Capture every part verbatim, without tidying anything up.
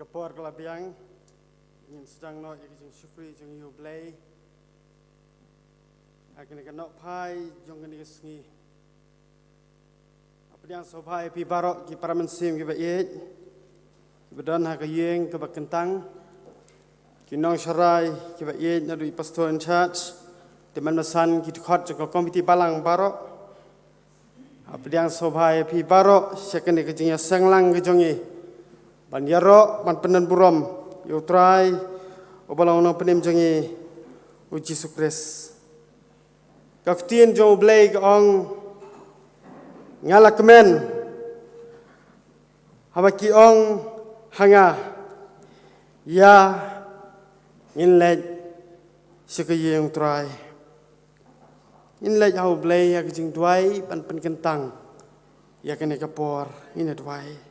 Por ka la biang, ngin sdang noh ïa ka jingshukri jong ïa U Blei ha kane ka nohphai jong kane ka sngi. Nga pdiang sngewbha ïa phi baroh ki para mynsiem kiba ïeit, kiba don ha ka ïing kaba kyntang, ki nongshakri kiba ïeit naduh i pastor in charge, tymmen basan ki dkhot jong ka komiti balang baroh. Nga pdiang sngewbha ïa phi baroh sha kane ka jingïaseng lang ka jong ngi ban ïaroh ban pyndonburom ïa U Trai uba long u Nongpynim jong ngi, U Jisu Khrist. Ka ktien jong U Blei ka ong, nga la kmen, haba ki ong ha nga, ïa, ngin leit sha ka ïing U Trai. Ngin leit ha U Blei ha ka jingduwai ban pynkyntang ïa kane ka por, ngin ïa duwai.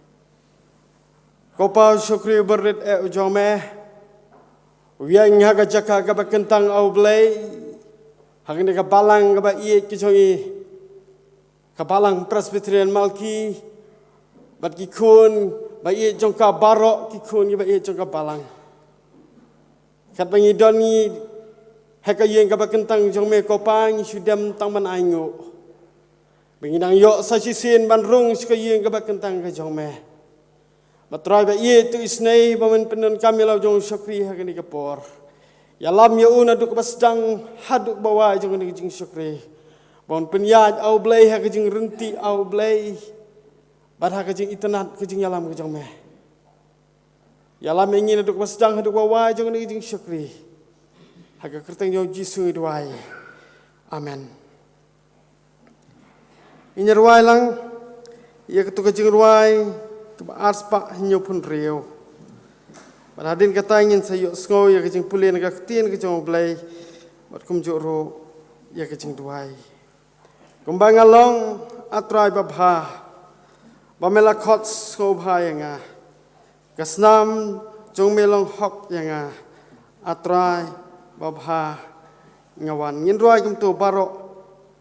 Ko Pa u shakri uba rit eh u jong me, u ïeng ha ka jaka kaba kyntang, A U Blei, ha kane ka balang kaba ïeit ka jong ngi, ka balang Presbyterian Malki, bad ki khun ba ïeit jong ka baroh, ki khun kiba ïeit jong ka balang. Katba ngi don ngi ha ka ïing kaba kyntang jong me, ko Pa, ngi shu dem tang ban ainguh ba ngi dang ïoh sa shisien ban rung sha ka ïing kaba kyntang ka jong me. Bad Trai ba ïeit, to isynei ba men pyndonkam ïa la u jong u shakri ha kane ka por. Ïalam ïa u naduh kaba sdang haduh kaba wai jong kane ka jingshakri. Ba un pynïaid, A U Blei, ha ka jingryntih, A U Blei, bad ha ka jingitynnad ka jingïalam ka jong me. Ïalam ïa ngi naduh kaba sdang haduh kaba wai jong kane ka jingshakri. Ha ka kyrteng jong U Jisu ngi duwai. Amen. Ngin ïa rwai lang ïa kato ka jingrwai kaba arspah hynñiewphew hynriew. Bad hadien kata ngin sa ïohsngew ïa ka jingpule na ka ktien ka jong U Blei, bad kumjuh ruh ïa ka jingduwai. Kumba nga long, A Trai babha, ba me la khot sngewbha ïa nga. Ka snam jong me long hok ïa nga, A Trai babha, nga wan. Ngin rwai kumto baroh,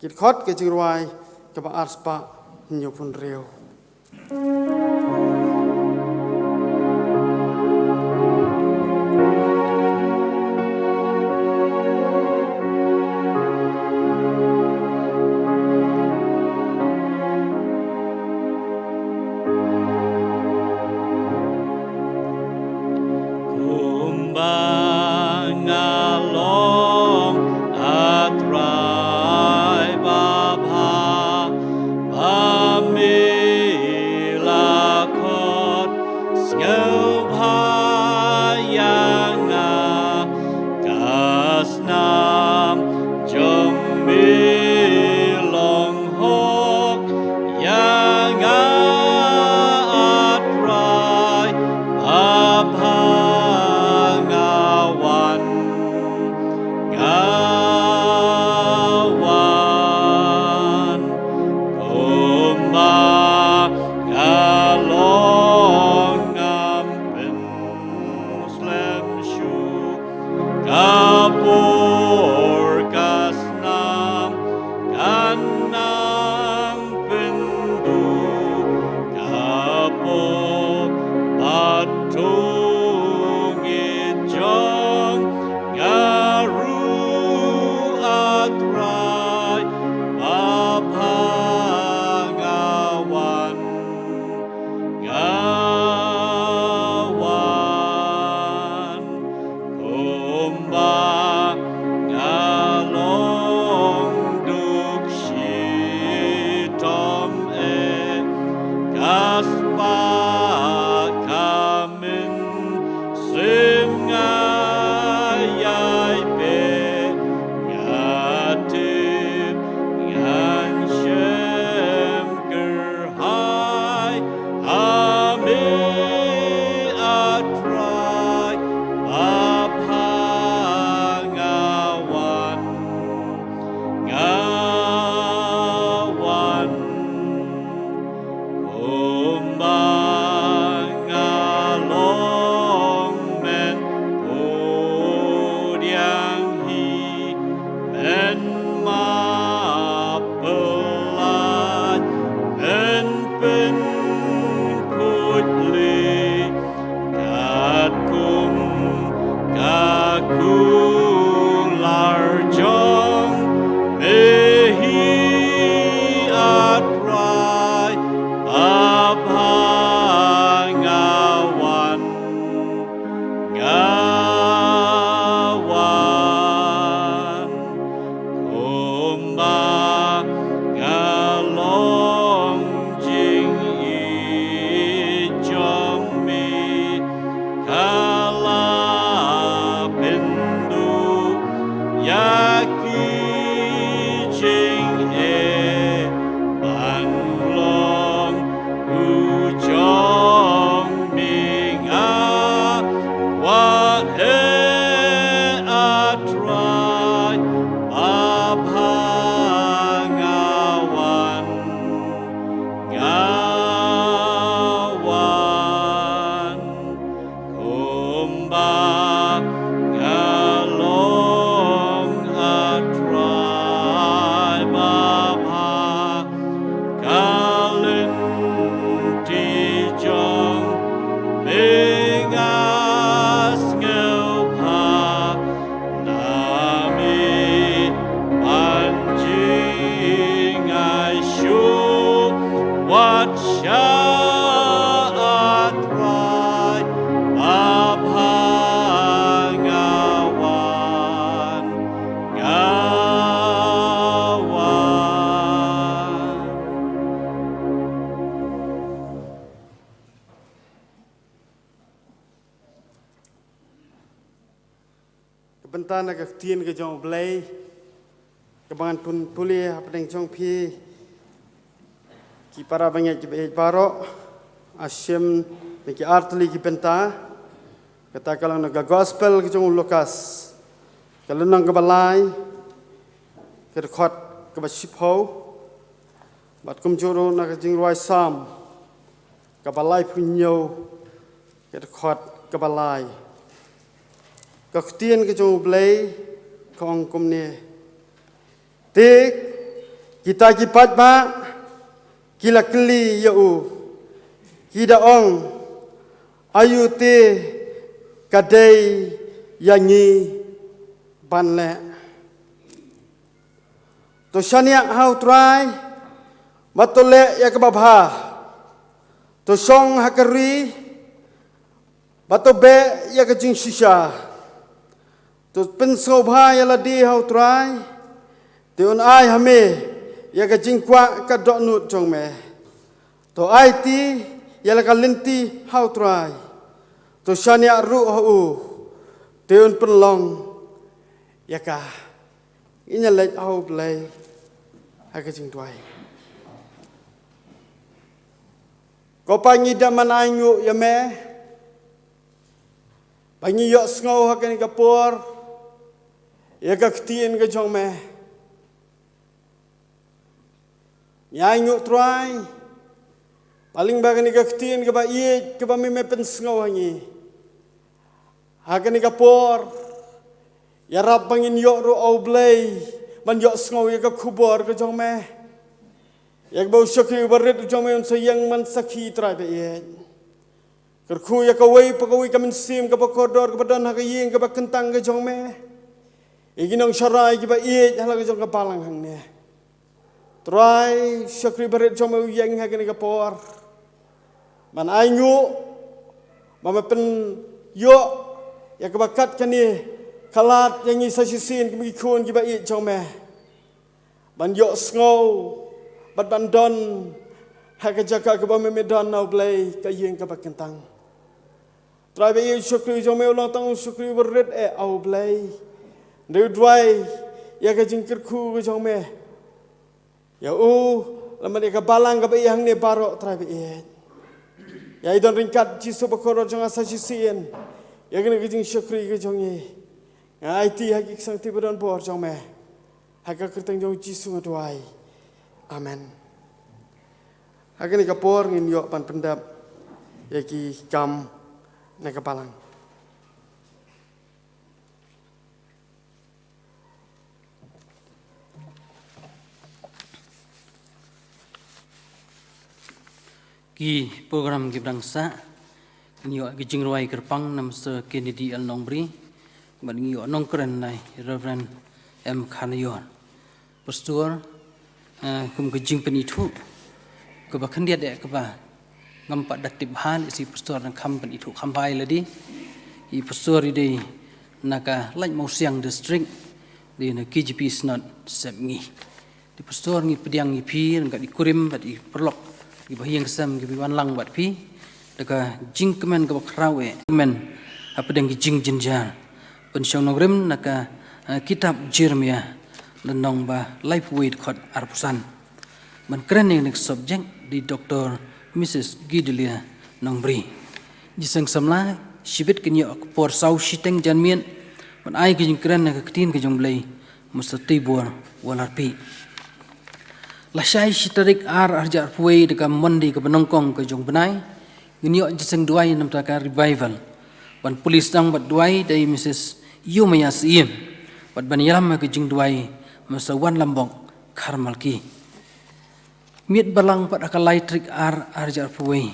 ki dkhot ka jingrwai kaba arspah hynñiewphew hynriew. Kumba nga long, A Trai babha, ba me la Nga wan kumba nga long jingïeit jong me, ka la pynduh ïa ki jingeh ban long u jong me. Nga kwah, eh, A Trai, ba bha nga wan, nga wan. Kumba nga long, A Trai, ba bha, ka lynti jong me nga sngewbha na me ban jngai shuh. Wat sha, A Trai, ba bha nga wan, nga wan. Ka bynta na ka ktien ka jong U Blei kaba ngan pule hapdeng jong phi, ki para bangeit kiba ïeit baroh, nga shim na ki artylli ki bynta. Kata ka long na ka gospel ka jong u Lukas, ka lynnong kaba lai, ka dkhot kaba shiphew, bad kumjuh ruh na ka jingrwai Salm kaba laiphew hynñiew, ka dkhot kaba lai. Ka ktien ka jong U Blei ka ong kumne: Te kita ki paidbah ki la kylli ïa u, ki da ong, aïu te ka dei ïa ngi ban leh? To shaniah ha U Trai, bad to leh ïa kaba bha. To shong ha ka ri, bad to beh ïa ka jingshisha. To pynsngewbha ïa lade ha U Trai, te un ai ha me ïa ka jingkwah ka dohnud jong me. To aiti ïa la ka lynti ha U Trai, to shaniah ruh ha u, te un pynlong ïa ka. Ngin ïa leit ha U Blei ha ka jingduwai. Ko Pa, ngi da man ainguh ïa me ba ngi ïohsngew ha kane ka por ïa ka ktien ka jong me. Ngi ainguh Trai, ba lyngba kane ka ktien kaba ïeit kaba me me pynsngew ha ngi ha kane ka por, ïarap ba ngin ïoh ruh, A U Blei, ban ïohsngew ïa ka khubor ka jong me, ïa kaba u shakri uba rit u jong me un sa ïeng ban sakhi, Trai ba ïeit. Kyrkhu ïa kawei pa kawei ka mynsiem kaba kordor kaba don ha ka ïing kaba kyntang ka jong me, ïa ki nongsharai kiba ïeit ha la ka jong ka balang hangne. Trai, shakri barit jong me u ïeng ha kane ka por ban ainguh ba me pynïoh ïa kaba kat kane ka lad ïa ngi sa shisien, ki khun kiba ïeit jong me, ban ïohsngew bad ban don ha ka jaka kaba me me don, A U Blei, ka ïing kaba kyntang. Trai ba ïeit, u shakri jong me u long tang u shakri uba rit, eh, A U Blei. Hynrei u duwai ïa ka jingkyrkhu ka jong me ïa u, lymne ïa ka balang kaba ïeit hangne baroh, Trai ba ïeit. Ïa i don ryngkat Jisu ba kordor jong nga sa shisien ïa kane ka jingshakri ka jong ngi. Nga aiti ha ki ksangti ba don bor jong me. Ha ka kyrteng jong Jisu nga duwai. Amen. Ha kane ka por ngin ïoh ban pyndep ïa ki kam na ka balang. Ki program ki ba dang sah, ngin ïoh ki jingrwai kyrpang na Mister Kennedy L Nongbri, bad ngin ïoh nongkren na Reverend M Kharnaior. Pastor, eh, kum ka jingpynithuh kaba khyndiat, eh, kaba ngam pat da tip bha, lehse Pastor dang kham pynithuh kham bha ïa lade. I pastor i dei na ka Laitmawsiang District, dei na K J P Synod Sepngi. Dei pastor ngi pdiang ïa phi ryngkat i kurim bad i paralok kiba ha ïing ha sem kiba wan lang bad phi da ka jingkmen kaba khraw eh, kmen hapdeng ki jingjynjar. Pynshong nongrim na ka, eh, kitab Jeremiah, lynnong ba laiphew wei, dkhot arphew san. Ban kren ïa kane ka subject dei Doctor Missus Gidelia Nongbri. Jingïaseng samla shibit kin ïoh ka por saw shiteng janmiet ban ai ka jingkren na ka ktien ka jong U Blei, mynta te bor Wallarpih. Lashai shi tarik ar arhajar arphew wei da ka Monday kaba nyngkong ka jong u bnai, ngin ïoh jingïaseng duwai namar ka revival. Ban pule sdang bad duwai da i Missus Yumaya Syiem. Bad ban ïalam ha ka jingduwai mynta Wanlambok Kharmalki. Miet Balang pat ha ka lai tarik ar arhajar arphew wei,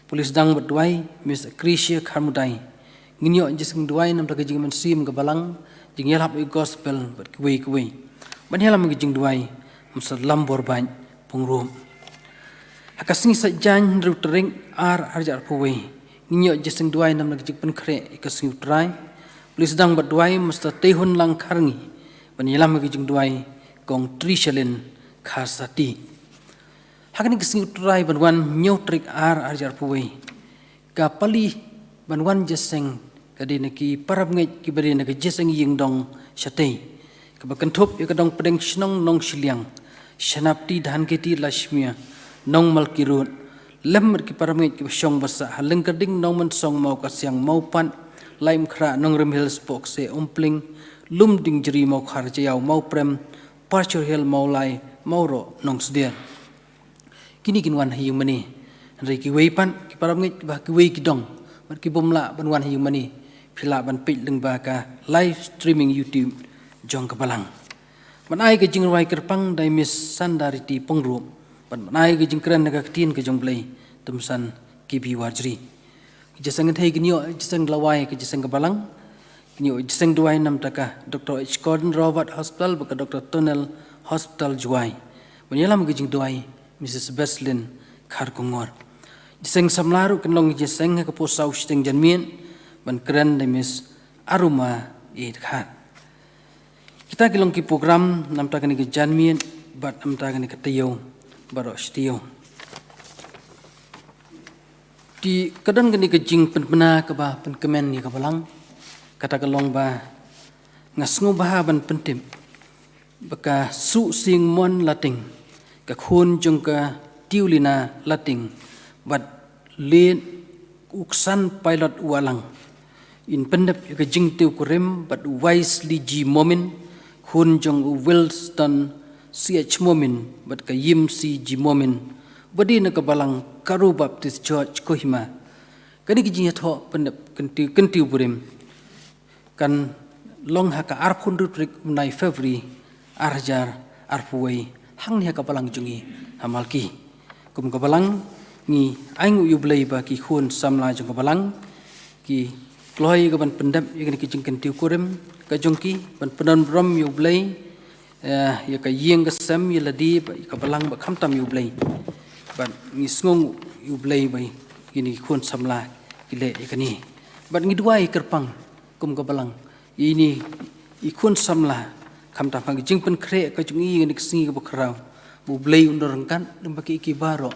pule sdang bad duwai Miss Acrisia Kharmudai. Ngin ïoh jingïaseng duwai namar ka jingmynsiem ka Balang, jingïalap ïa ka gospel bad kiwei kiwei. Ban ïalam ha ka jingduwai mynta Lambor Bait Pyngrope. Ha ka sngi Saitjaiñ hynriew tarik ar arhajar arphew wei, ngin ïoh jingïaseng duwai namar ka jingpynkhreh ïa ka sngi U Trai. Pule sdang bad duwai mynta Teihun Langkharngi. Ban ïalam ha ka jingduwai Kong Trishalin Kharsati. Ha kane ka sngi U Trai ban wan hynñiew tarik ar arhajar arphew wei, ka pali ban wan jingïaseng ka dei na ki parabangeit kiba dei na ka jingïaseng ïingdong shatei, kaba kynthup ïa ka dong pdeng shnong Nongshiliang, Shanapti Dhankheti Lashmia, Nongmalki Road, lem bad ki parabangeit kiba shong basah ha Lyngkyrding, Nongmynsong, Mawkasiang, Mawpat, Laitumkhrah, Nongrim Hills, Pohkseh, Umpling, Lumdiengjri, Mawkhar, Jaïaw, Mawprem, Pyrshah Hill, Mawlai, Mawroh, Nongsder. Kine kin wan ha ïing mane. Hynrei kiwei pat ki parabangeit kiba ha kiwei ki dong bad ki bym lah ban wan ha ïing mane, phi lah ban peit lyngba ka live streaming YouTube jong ka Balang. Ban ai ka jingrwai kyrpang da i Miss Sandariti Pyngrope. Bad ban ai ka jingkren na ka ktien ka jong U Blei, Tymsan K B Warjri. Ka jingïaseng kynthei kin ïoh jingïaseng lawei, ka jingïaseng ka Balang kin ïoh jingïaseng duwai namar ka Doctor H Gordon Roberts Hospital bad ka Doctor Tunnel Hospital Jowai. Ban ïalam ha ka jingduwai Missus Beslin Kharkongor. Jingïaseng samla ruh kin long jingïaseng ha ka por saw shiteng janmiet, ban kren da i Miss Aruma Dkhar. Kita ki long ki program namar kane ka janmiet bad namar kane ka taïew baroh shi taïew. Te ka don kane ka jingpynbna kaba pynkmen ïa ka Balang, kata ka long ba nga sngewbha ban pyntip ba ka Suhsieng Mon Lating, ka khun jong ka Tiulina Lating, bad leit u Ksan Pilot Wahlang, yn pyndep ïa ka jingtiew kurim bad u Wisely G Momin, khun jong u Wilston C H Momin bad ka Yimsi G Momin, ba dei na ka Balang Garo Baptist Church Kohima. Kane ka jingïathoh pyndep kyntiew, kyntiew kurim kan long ha ka arphew hynriew tarik u bnai February arhajar arphew wei, hangne ha ka Balang jong ngi ha Malki. Kum ka Balang ngi ainguh ïa U Blei ba ki khun samla jong ka Balang ki kloi ka ban pyndep ïa kane ka jingkyntiew kurim ka jong ki, ban pyndonburom ïa U Blei, eh, ïa ka ïing ka sem, ïa lade bad ïa ka Balang bad khamtam ïa U Blei. Bad ngi sngewnguh ïa U Blei ba ïa kine ki khun samla ki leh ïa kane. Bad ngi duwai kyrpang kum ka Balang ïa kine ki khun samla, khamtam ha ka jingpynkhreh ka jong ngi ïa kane ka sngi kaba khraw, ba U Blei un don ryngkat lem bad ki, ki baroh,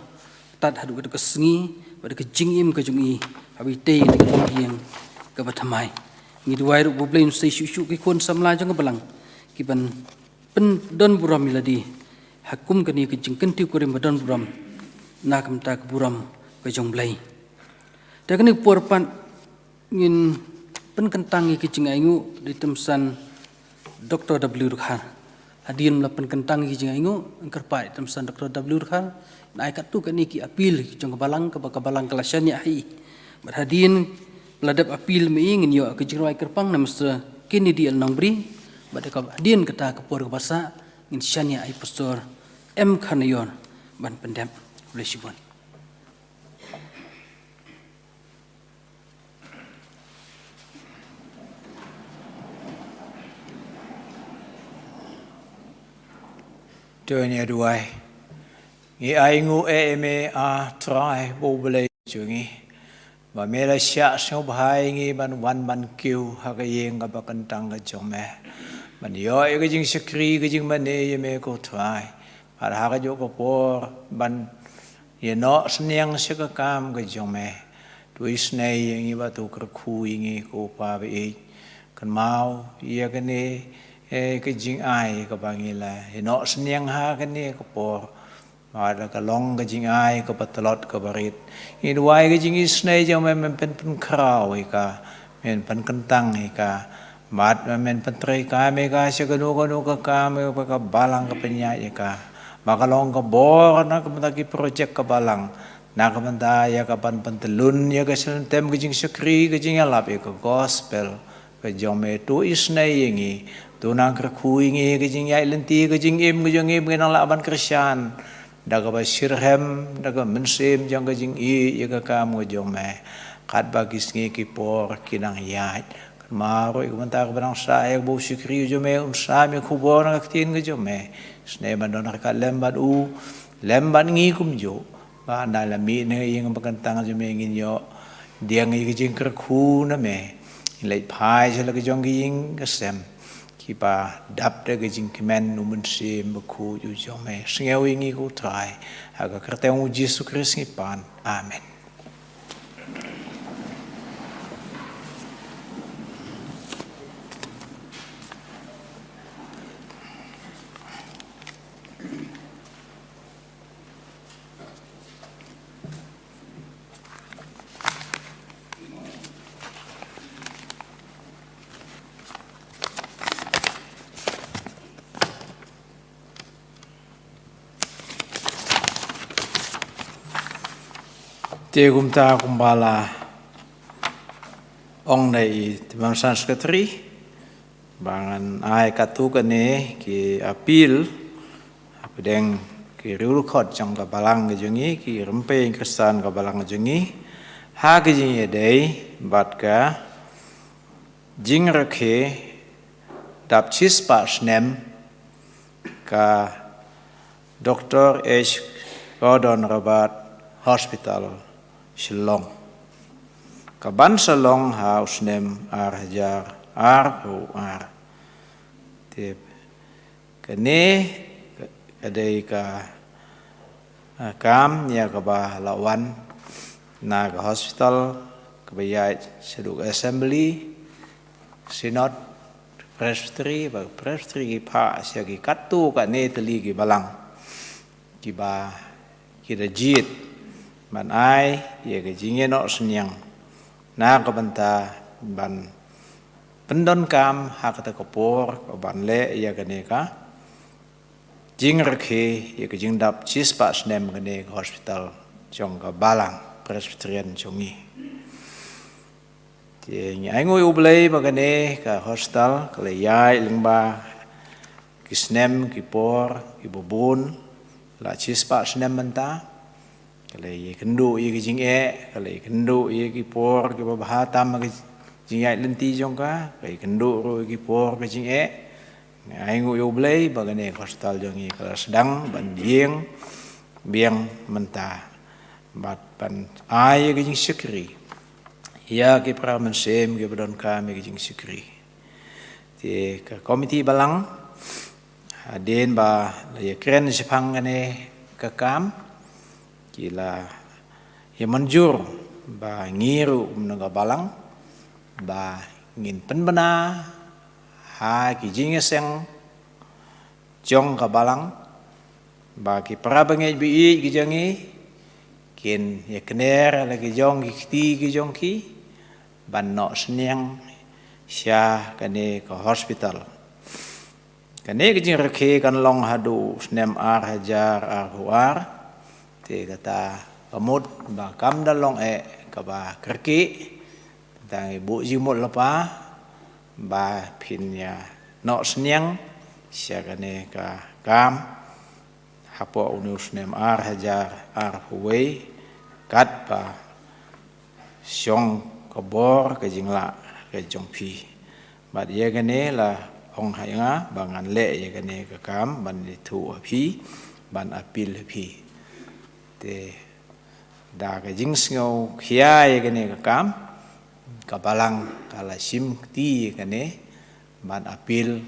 tad haduh ka sngi bad ka jingim ka jong ngi, haba ïa tei ïa ka longïing kaba thymmai. Ngi duwai ruh ba U Blei un sei shuh shuh ki khun samla jong ka Balang ki ban pyndonburom ïa lade ha kum kane ka jingkyntiew kurim ba donburom na ka bynta ka burom ka jong U Blei. Te kane ka por pat ngin pynkyntang ïa ka jingainguh da i Tymsan Doctor W Dkhar. Hadien ba la pynkyntang ïa ka jingainguh, ngan kyrpad ïa i Tymsan Doctor W Dkhar, yn ai katto katne ki appeal jong ka Balang, kaba ka Balang ka la shaniah ha i. Bad hadien ba la dep appeal ma i, ngin ïoh ka jingrwai kyrpang na Mister Kennedy L Nongbri, bad hadien kata ka por kaba sah ngin shaniah ïa i Pastor M Kharnaior ban pyndep. Khublei shibun. To ngin ïa duwai. Ngi ainguh ïa me, A Trai ba U Blei jong ngi. ba me la shah sngewbha ïa ngi ban wan ban kiew ha ka ïing kaba kyntang ka jong me, ban ïoh ïa ka jingshakri ka jingmane ïa me ko Trai. Bad ha kajuh ka por ban ïa noh synñiang sha ka kam ka jong me. To isynei ïa ngi bad to kyrkhu ïa ngi ko Pa ba ïeit. Kynmaw ïa kane, eh, ka jingai kaba ngi la ïa noh synñiang ha kane ka por. Bad ka long ka jingai kaba tlot kaba rit. Ngi duwai ka jingisynei jong me, men pynpynkhraw ïa ka, men pynkyntang ïa ka. Bad men pyntrei kam ïa ka sha kano kano ka kam ïa ka balang ka pynïaid ïa ka. Ba ka long ka bor na ka bynta ki projek ka balang, na ka bynta ïa ka ban pyntlun ïa ka shlem tem ka jingshakri ka jingïalap ïa ka gospel ka jong me. To isynei ïa ngi, to nang kyrkhu ïa ngi ka jingïaid lynti ka jingim ka jong ngi ba ngi nang lah ban kyrshan da kaba shitrhem da ka mynsiem jong ka jingïeit ïa ka kam ka jong me. Katba ki sngi ki por ki nang ïaid, kynmaw ruh ïa ka bynta kaba nang sah ïa ka ba u shakri u jong me un sam ïa ka khubor na ka ktien ka jong me. Isynei ban don ryngkat lem bad u, lem bad ngi kumjuh. Ba ynda la mih na ka ïing ba kyntang jong me ngin ïoh pdiang ïa ka jingkyrkhu na me. Ngin leit phai sha la ka jong ka ïing ka sem kiba dap da ka jingkmen u Mynsiem Bakhuid u jong me. Sngew ïa ngi ko Trai. Ha ka kyrteng u Jisu Khrist ngi pan. Amen. Te kumta kumba la ong da i Tymmen Secretary, ba ngan ai katto katne ki appeal hapdeng ki riew dkhot jong ka balang ka jong ngi, ki rympei Khristan ka balang ka jong ngi, ha ka jingïadei bad ka jingrakhe dap shispah snem ka Doctor H Gordon Roberts Hospital, Shillong, kaban sa long ha u snem ar hajar arphew ar. Te kane ka dei ka, ah, kam ïa kaba la wan na ka hospital kaba ïaid shaduh ka Assembly, Synod, Presbytery, ba Presbytery ki phah sha ki katto katne tylli ki balang kiba ki da jied ban ai ïa ka jingïanoh synñiang na ka bynta ban pyndonkam ha kata ka por kaban leh ïa kane ka jingrakhe ïa ka jingdap shispah snem kane ka hospital jong ka balang Presbyterian jong ngi. Te ngi ainguh ïa U Blei ba kane ka hospital ka la ïaid lyngba ki snem ki por kiba bun, la shispah snem mynta. Ka la ïakynduh ïa ki jingeh, ka la ïakynduh ïa ki por kiba bha tam ha ka jingïaid lynti jong ka, ka ïakynduh ruh ïa ki por ka jingeh. Ngi ainguh ïa U Blei ba kane ka hospital jong ngi ka la sdang ban ïeng biang mynta bad ban ai ïa ka jingshakri ïa ki para mynsiem kiba donkam ïa ka jingshakri. Te ka komiti balang, hadien ba la ïakren shaphang kane ka kam, ki la ïa mynjur ba ngi ruh kum na ka balang ba ngin pynbna ha ki jingïaseng jong ka balang, ba ki para bangeit ba ïeit ki jong ngi kin ïakner la ki jong ki kti ki jong ki ban noh synñiang sha kane ka hospital. Kane ka jingrakhe kan long haduh u snem ar hajar arphew ar. Te kata ka mut ba kam da long eh kaba kyrkieh, tang i buh jingmut lypa ba phin ïa noh synñiang sha kane ka kam hapoh une u snem ar hajar arphew wei, katba shong ka bor ka jinglah ka jong phi. Bad ïa kane la ong ha nga ba ngan leh ïa kane ka kam ban ïathuh ha phi, ban appeal ha phi. Te Da ka jingsngew khia ïa kane ka kam, ka balang ka la shim kti ïa kane ban appeal.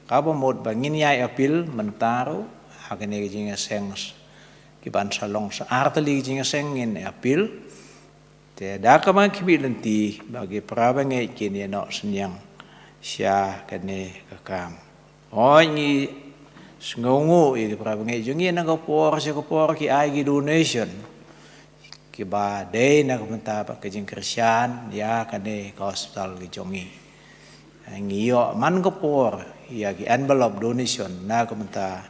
Kaba mut ba ngin ïai appeal mynta ruh ha kane ka jingïaseng, ki ban sa long sa ar tylli ka jingïaseng ngin appeal. Te da kaba khmih lynti ba ki para bangeit kin ïa noh synñiang sha kane ka kam. Hooid, ngi sngewnguh ïa ki para bangeit jong ngi, na ka por sha ka por ki ai ki donation kiba dei na ka bynta ba ka jingkyrshan ïa kane ka hospital ka jong ngi. Ngi ïoh man ka por ïa ki envelope donation na ka bynta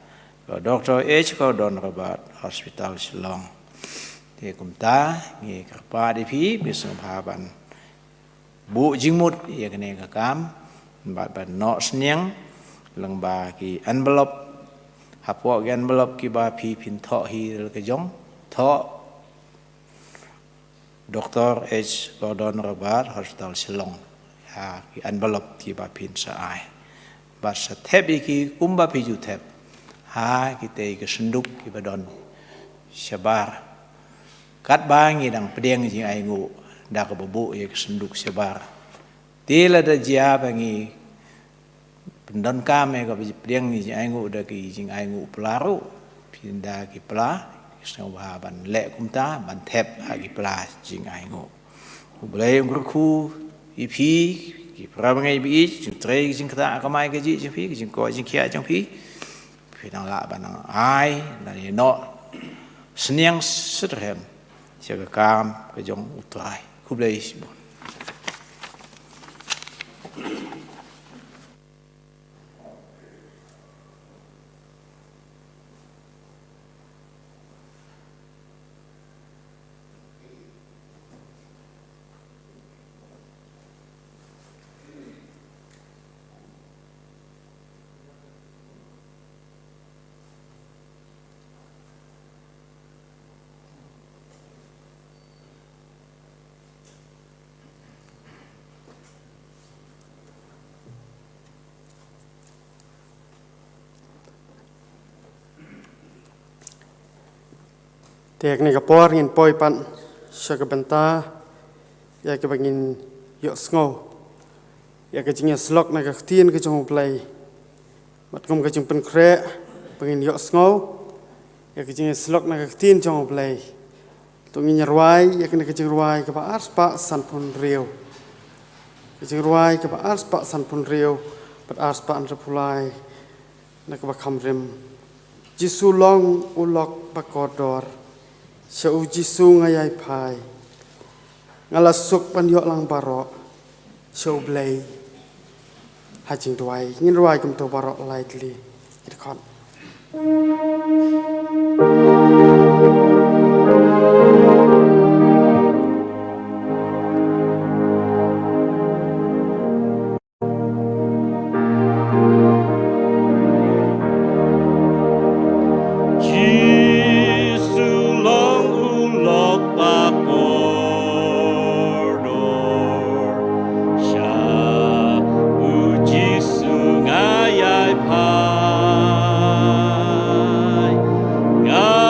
ka Doctor H Gordon Roberts Hospital Shillong. Te kumta ngi kyrpad ïa phi, phi sngewbha ban buh jingmut ïa kane ka kam bad ban noh synñiang lyngba ki envelope. Hapoh ki envelope kiba phi phin thoh hi la ka jong, thoh Doctor H Gordon Roberts Hospital Shillong ha ki envelope kiba phin sa ai. Bad sa thep ïa ki kumba phi ju thep ha kitei ki synduk kiba don shabar. Katba ngi dang pdiang jingainguh da kaba buh ïa ki synduk shabar, te lada jia ba ngi pyndonkam ïa kaba pdiang jingainguh da ki jingainguh pla ruh, phin da ki pla, sngewbha ban leh kumta ban thep ha ki pla jingainguh. U Blei un kyrkhu ïa phi, ki para bangeit ba ïeit, jingtrei jingktah kamai kajih jong phi, ki jingkoit jingkhiah jong phi. Phi nang lah ban nang ai, nang ïa noh synñiang sdang sha ka kam ka jong U Trai. Khublei shibun. Te ha kane ka por ngin poi pat sha ka bynta ïa kaba ngin ïohsngew ïa ka jingïasyllok na ka ktien ka jong U Blei. Bad kum ka jingpynkhreh ba ngin ïohsngew ïa ka jingïasyllok na ka ktien jong U Blei, to ngin ïa rwai ïa kane ka jingrwai kaba arspah sanphew hynriew. Ka jingrwai kaba arspah sanphew hynriew bad arspah hynriewphew lai. Na kaba kham rim: Jisu long u lok ba kordor, sha U Jisu nga ïai phai. Nga la suk ban ïoh lang baroh sha U Blei ha jingduwai. Ngin rwai kumto baroh lai tylli. Ki dkhot. Jisu long u lok ba kordor, sha U Jisu nga ïai phai. Nga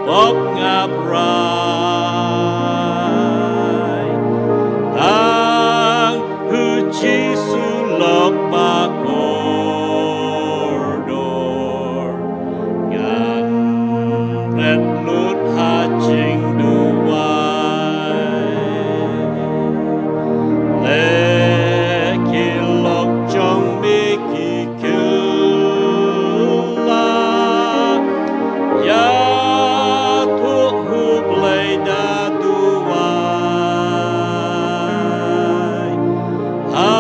Bok ngap rai tang hu Jisu lok ba kordor. Ngan ret lut ha jingduwai. Leh ki lok jong me ki kylla. Ïa thuh hu Blei da duwai. Ha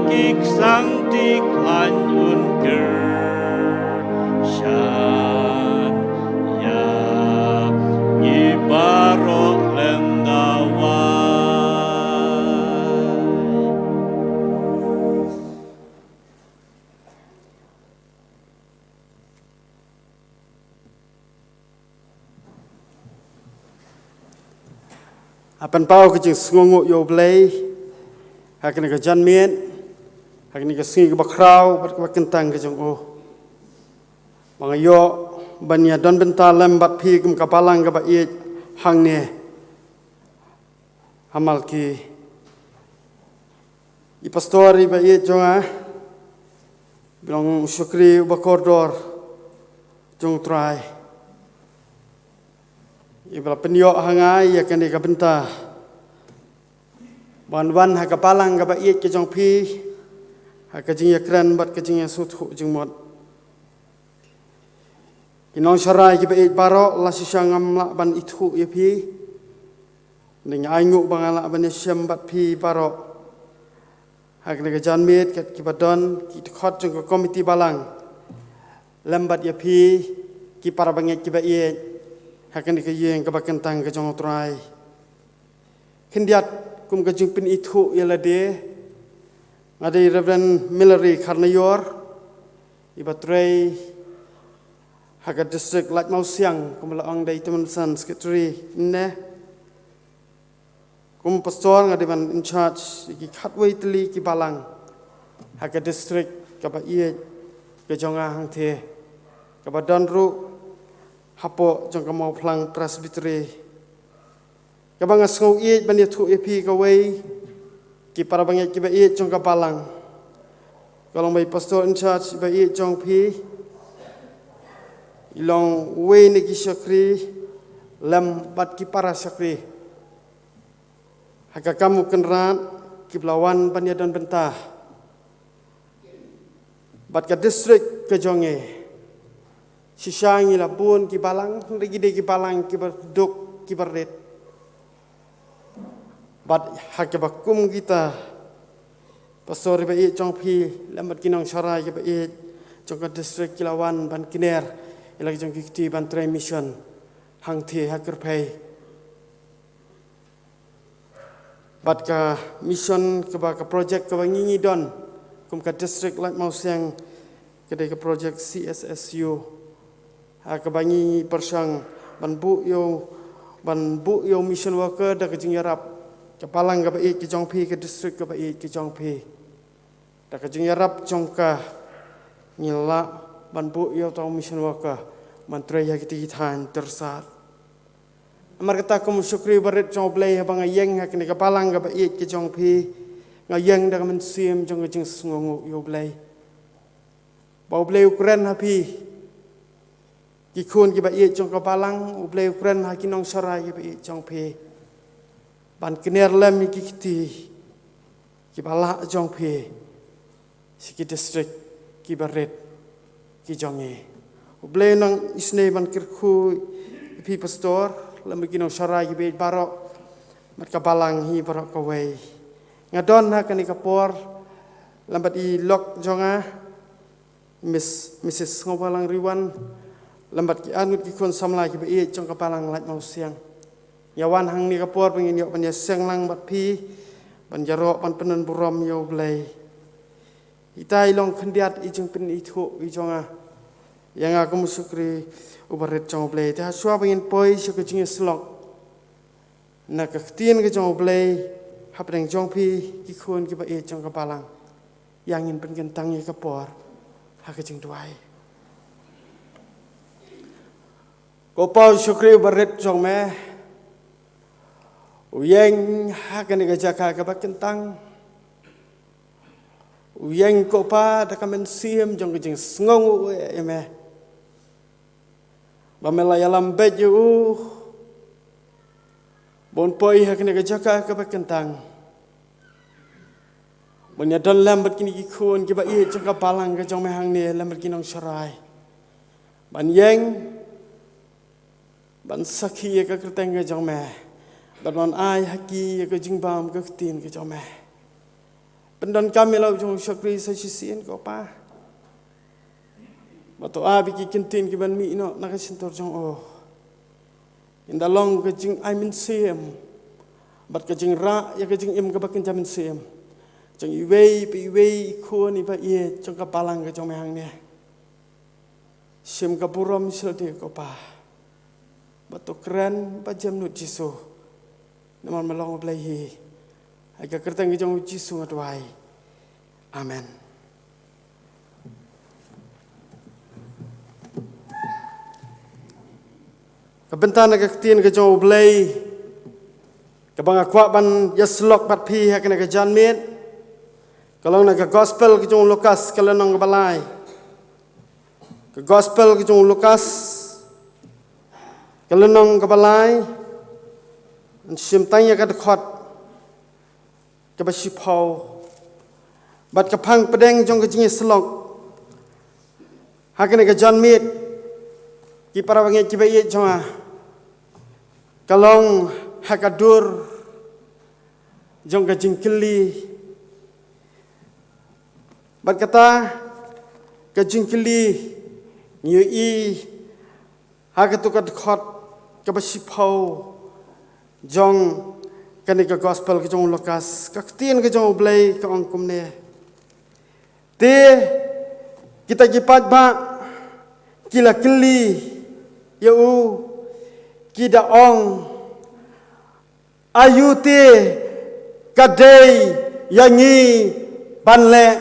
ki ksang ti khlaiñ un kyrshan ïa ngi baroh lem da wai. Ha pynpaw ka jingsngewnguh ïa U Blei ha kane ka janmiet, ha kane ka sngi kaba khraw bad kaba kyntang ka jong u. Ba nga ïoh ban ïa don bynta lem bad phi kum ka balang kaba ïeit hangne ha Malki. I pastor iba ïeit jong nga, i long u shakri uba kordor jong U Trai. Iba la pynïoh ha nga ïa kane ka bynta ban wan ha ka balang kaba ïeit ka jong phi ha ka jingïakren bad ka jingïasngewthuh jingmut. Ki nongsharai kiba ïeit baroh, la shisha ngam lah ban ithuh ïa phi. Nga ai nguh ba nga lah ban ïashem bad phi baroh ha kane ka janmiet, kat kiba don ki dkhot jong ka komiti balang lem bad ïa phi ki para bangeit kiba ïeit ha kane ka ïing kaba kyntang ka jong U Trai. Khyndiat kum ka jingpynithuh ïa lade, nga dei Reverend Millery Kharnaior, iba trei ha ka district Laitumkhrah, kum la ong da i Tymmen Basan, secretary ne. Kum pastor nga dei ban in charge ïa ki khatwei tylli ki balang ha ka district kaba ïeit ka jong nga hangtei, kaba don ruh hapoh jong ka Mawphlang Presbytery. Kaba nga sngew ïeit ban ïathuh ïa phi kawei ki para bangeit kiba ïeit jong ka balang. Ka long ba i pastor in charge iba ïeit jong phi i long uwei na ki shakri lem bad ki para shakri ha ka kam u Kynrad kiba la wan ban ïadon bynta bad ka district ka jong ngi. Shisha ngi la bun ki balang, hynrei ki dei ki balang kiba duk kiba rit. Bad ha kiba kum kita, pastor iba ïeit jong phi lem bad ki nongsharai kiba ïeit jong ka district ki la wan ban kner ïa la ki jong ki kti ban trei mission hangtei ha kyrpei. Bad ka mission kaba, ka project kaba ngi ngi don kum ka district Laitumkhrah ka dei ka project C S S U. Ha kaba ngi ngi pyrshang ban buh ïa u, ban buh ïa u mission worker da ka jingïarap ka balang kaba ïeit ka jong phi, ka district kaba ïeit ka jong phi. Da ka jingïarap jong ka ngi lah ban buh ïa uta u mission worker ban trei ha kiti ki thaiñ tyrsad. Namar kata kum u shakri barit jong U Blei, haba nga ïeng ha kane ka balang kaba ïeit ka jong phi, nga ïeng da ka mynsiem jong ka jingsngewnguh ïa U Blei. Ba U Blei u kren ha phi, ki khun kiba ïeit jong ka balang, U Blei u kren ha ki nongsharai kiba ïeit jong phi ban kner lem ïa ki kti kiba lah jong phi sha ki district kiba rit ki jong ngi. U Blei un nang isynei ban kyrkhu ïa phi pastor lem bad ki nongsharai kiba ïeit baroh, bad ka balang hi baroh kawei. Nga don ha kane ka por lem bad i lok jong nga, Miss, Missus Sngewbhalang Riwan, lem bad ki arngut ki khun samla kiba ïeit jong ka balang Laitumkhrah. Ïa wan hangne ka por ba ngin ïoh ban ïaseng lang bad phi ban ïaroh ban pyndon burom ïa U Blei. Ita i long khyndiat i jingpynithuh i jong nga ïa nga kum u shakri uba rit jong U Blei. Te ha shuwa ba ngin poi sha ka jingïasyllok na ka ktien ka jong U Blei hapdeng jong phi ki khun kiba ïeit jong ka balang, ïa ngin pynkyntang ïa ka por ha ka jingduwai. Ko Pa u shakri uba rit jong me, u ïeng ha kane ka jaka kaba kyntang. U ïeng ko Pa da ka mynsiem jong ka jingsngew ïa me, ba me la ïalam beit ïa u ban poi ha kane ka jaka kaba kyntang, ban ïadon lem bad kine ki khun kiba ïeit jong ka balang ka jong me hangne, lem bad ki nongsharai, ban ïeng ban sakhi ïa ka kyrteng ka jong me, bad ban ai ha ki ïa ka jingbam ka ktien ka jong me. Pyndonkam ïa la u jong u shakri sa shisien ko Pa, ba to ai ba ki ktien kiban mih noh na ka shyntur jong u, ynda long ka jingai mynsiem bad ka jingrah ïa ka jingim kaba kynja mynsiem jong iwei pa iwei i khun iba ïeit jong ka balang ka jong me hangne. Shim ka burom shisha ko Pa, ba to kren ba jem nud Jisu. Namar me long U Blei hi. Ha ka kyrteng ka jong U Jisu nga duwai. Amen. Ka bynta na ka ktien ka jong U Blei kaba nga kwah ban ïasyllok bad phi ha kane ka janmiet, ka long na ka gospel ka jong u Lukas ka lynnong kaba lai. Ka gospel ka jong u Lukas ka lynnong kaba lai. Ngan shim tang ïa ka dkhot kaba shiphew bad ka phang pdeng jong ka jingïasyllok ha kane ka janmiet, ki para bangeit kiba ïeit jong nga, ka long ha ka dur jong ka jingkylli. Bad kata ka jingkylli ngi ïohi ha katu ka dkhot kaba shiphew jong kane ka gospel ka jong u Lukas. Ka ktien ka jong U Blei ka ong kumne: Te kita ki paidbah ki la kylli ïa u, ki da ong, aïu te ka dei ïa ngi ban leh?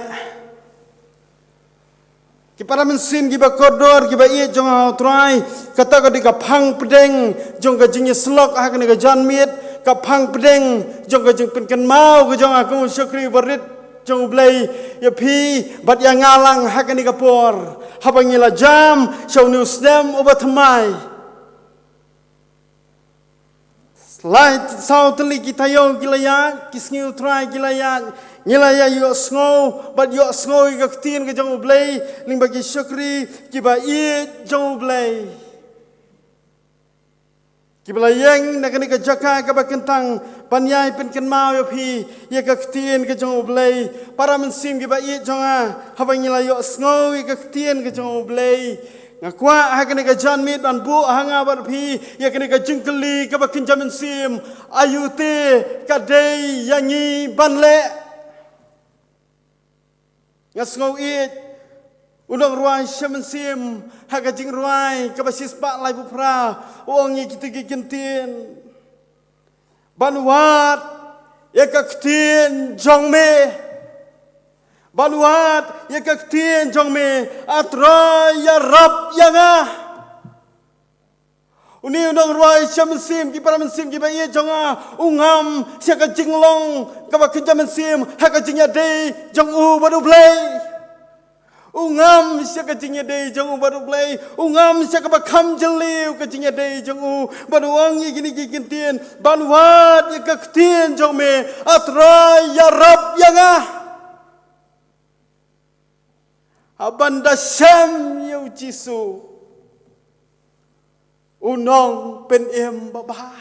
Ki para mynsiem kiba kordor kiba ïeit jong nga ha U Trai, kata ka dei ka phang pdeng jong ka jingïasyllok ha kane ka janmiet, ka phang pdeng jong ka jingpynkynmaw ka jong nga kum u shakri uba rit jong U Blei ïa phi bad ïa nga lang ha kane ka por, haba ngi la jam sha une u snem uba thymmai. Lai saw tylli ki taïew ki la ïaid, ki sngi U Trai ki la ïaid, ngi la ïa ïohsngew bad ïohsngew ïa ka ktien ka jong U Blei lyngba ki shakri kiba ïeit jong U Blei, kiba la ïeng na kane ka jaka kaba kyntang ban ïai pynkynmaw ïa phi ïa ka ktien ka jong U Blei. Para mynsiem kiba ïeit jong nga, haba ngi la ïohsngew ïa ka ktien ka jong U Blei, nga kwah ha kane ka janmiet ban buh ha nga bad phi ïa kane ka jingkylli kaba kynja mynsiem: aïu te ka dei ïa ngi ban leh? Nga sngew ïeit u nongrwai sha mynsiem ha ka jingrwai kaba shispah laiphew phra, u ong ïa kitu ki ktien: Ban wad ïa ka ktien jong me. Ban wad ïa ka ktien jong me, A Trai, ïarap ïa nga. Une u nongrwai sha mynsiem, ki para mynsiem kiba ïeit jong nga, u ngam sha ka jinglong kaba kynja mynsiem ha ka jingïadei jong u bad U Blei. U ngam sha ka jingïadei jong u bad U Blei. U ngam sha kaba kham jylliew ka jingïadei jong u bad u ong ïa kine ki ktien: Ban wad ïa ka ktien jong me, A Trai, ïarap ïa nga. Haba ngi da shem ïa U Jisu, U Nongpynim babha.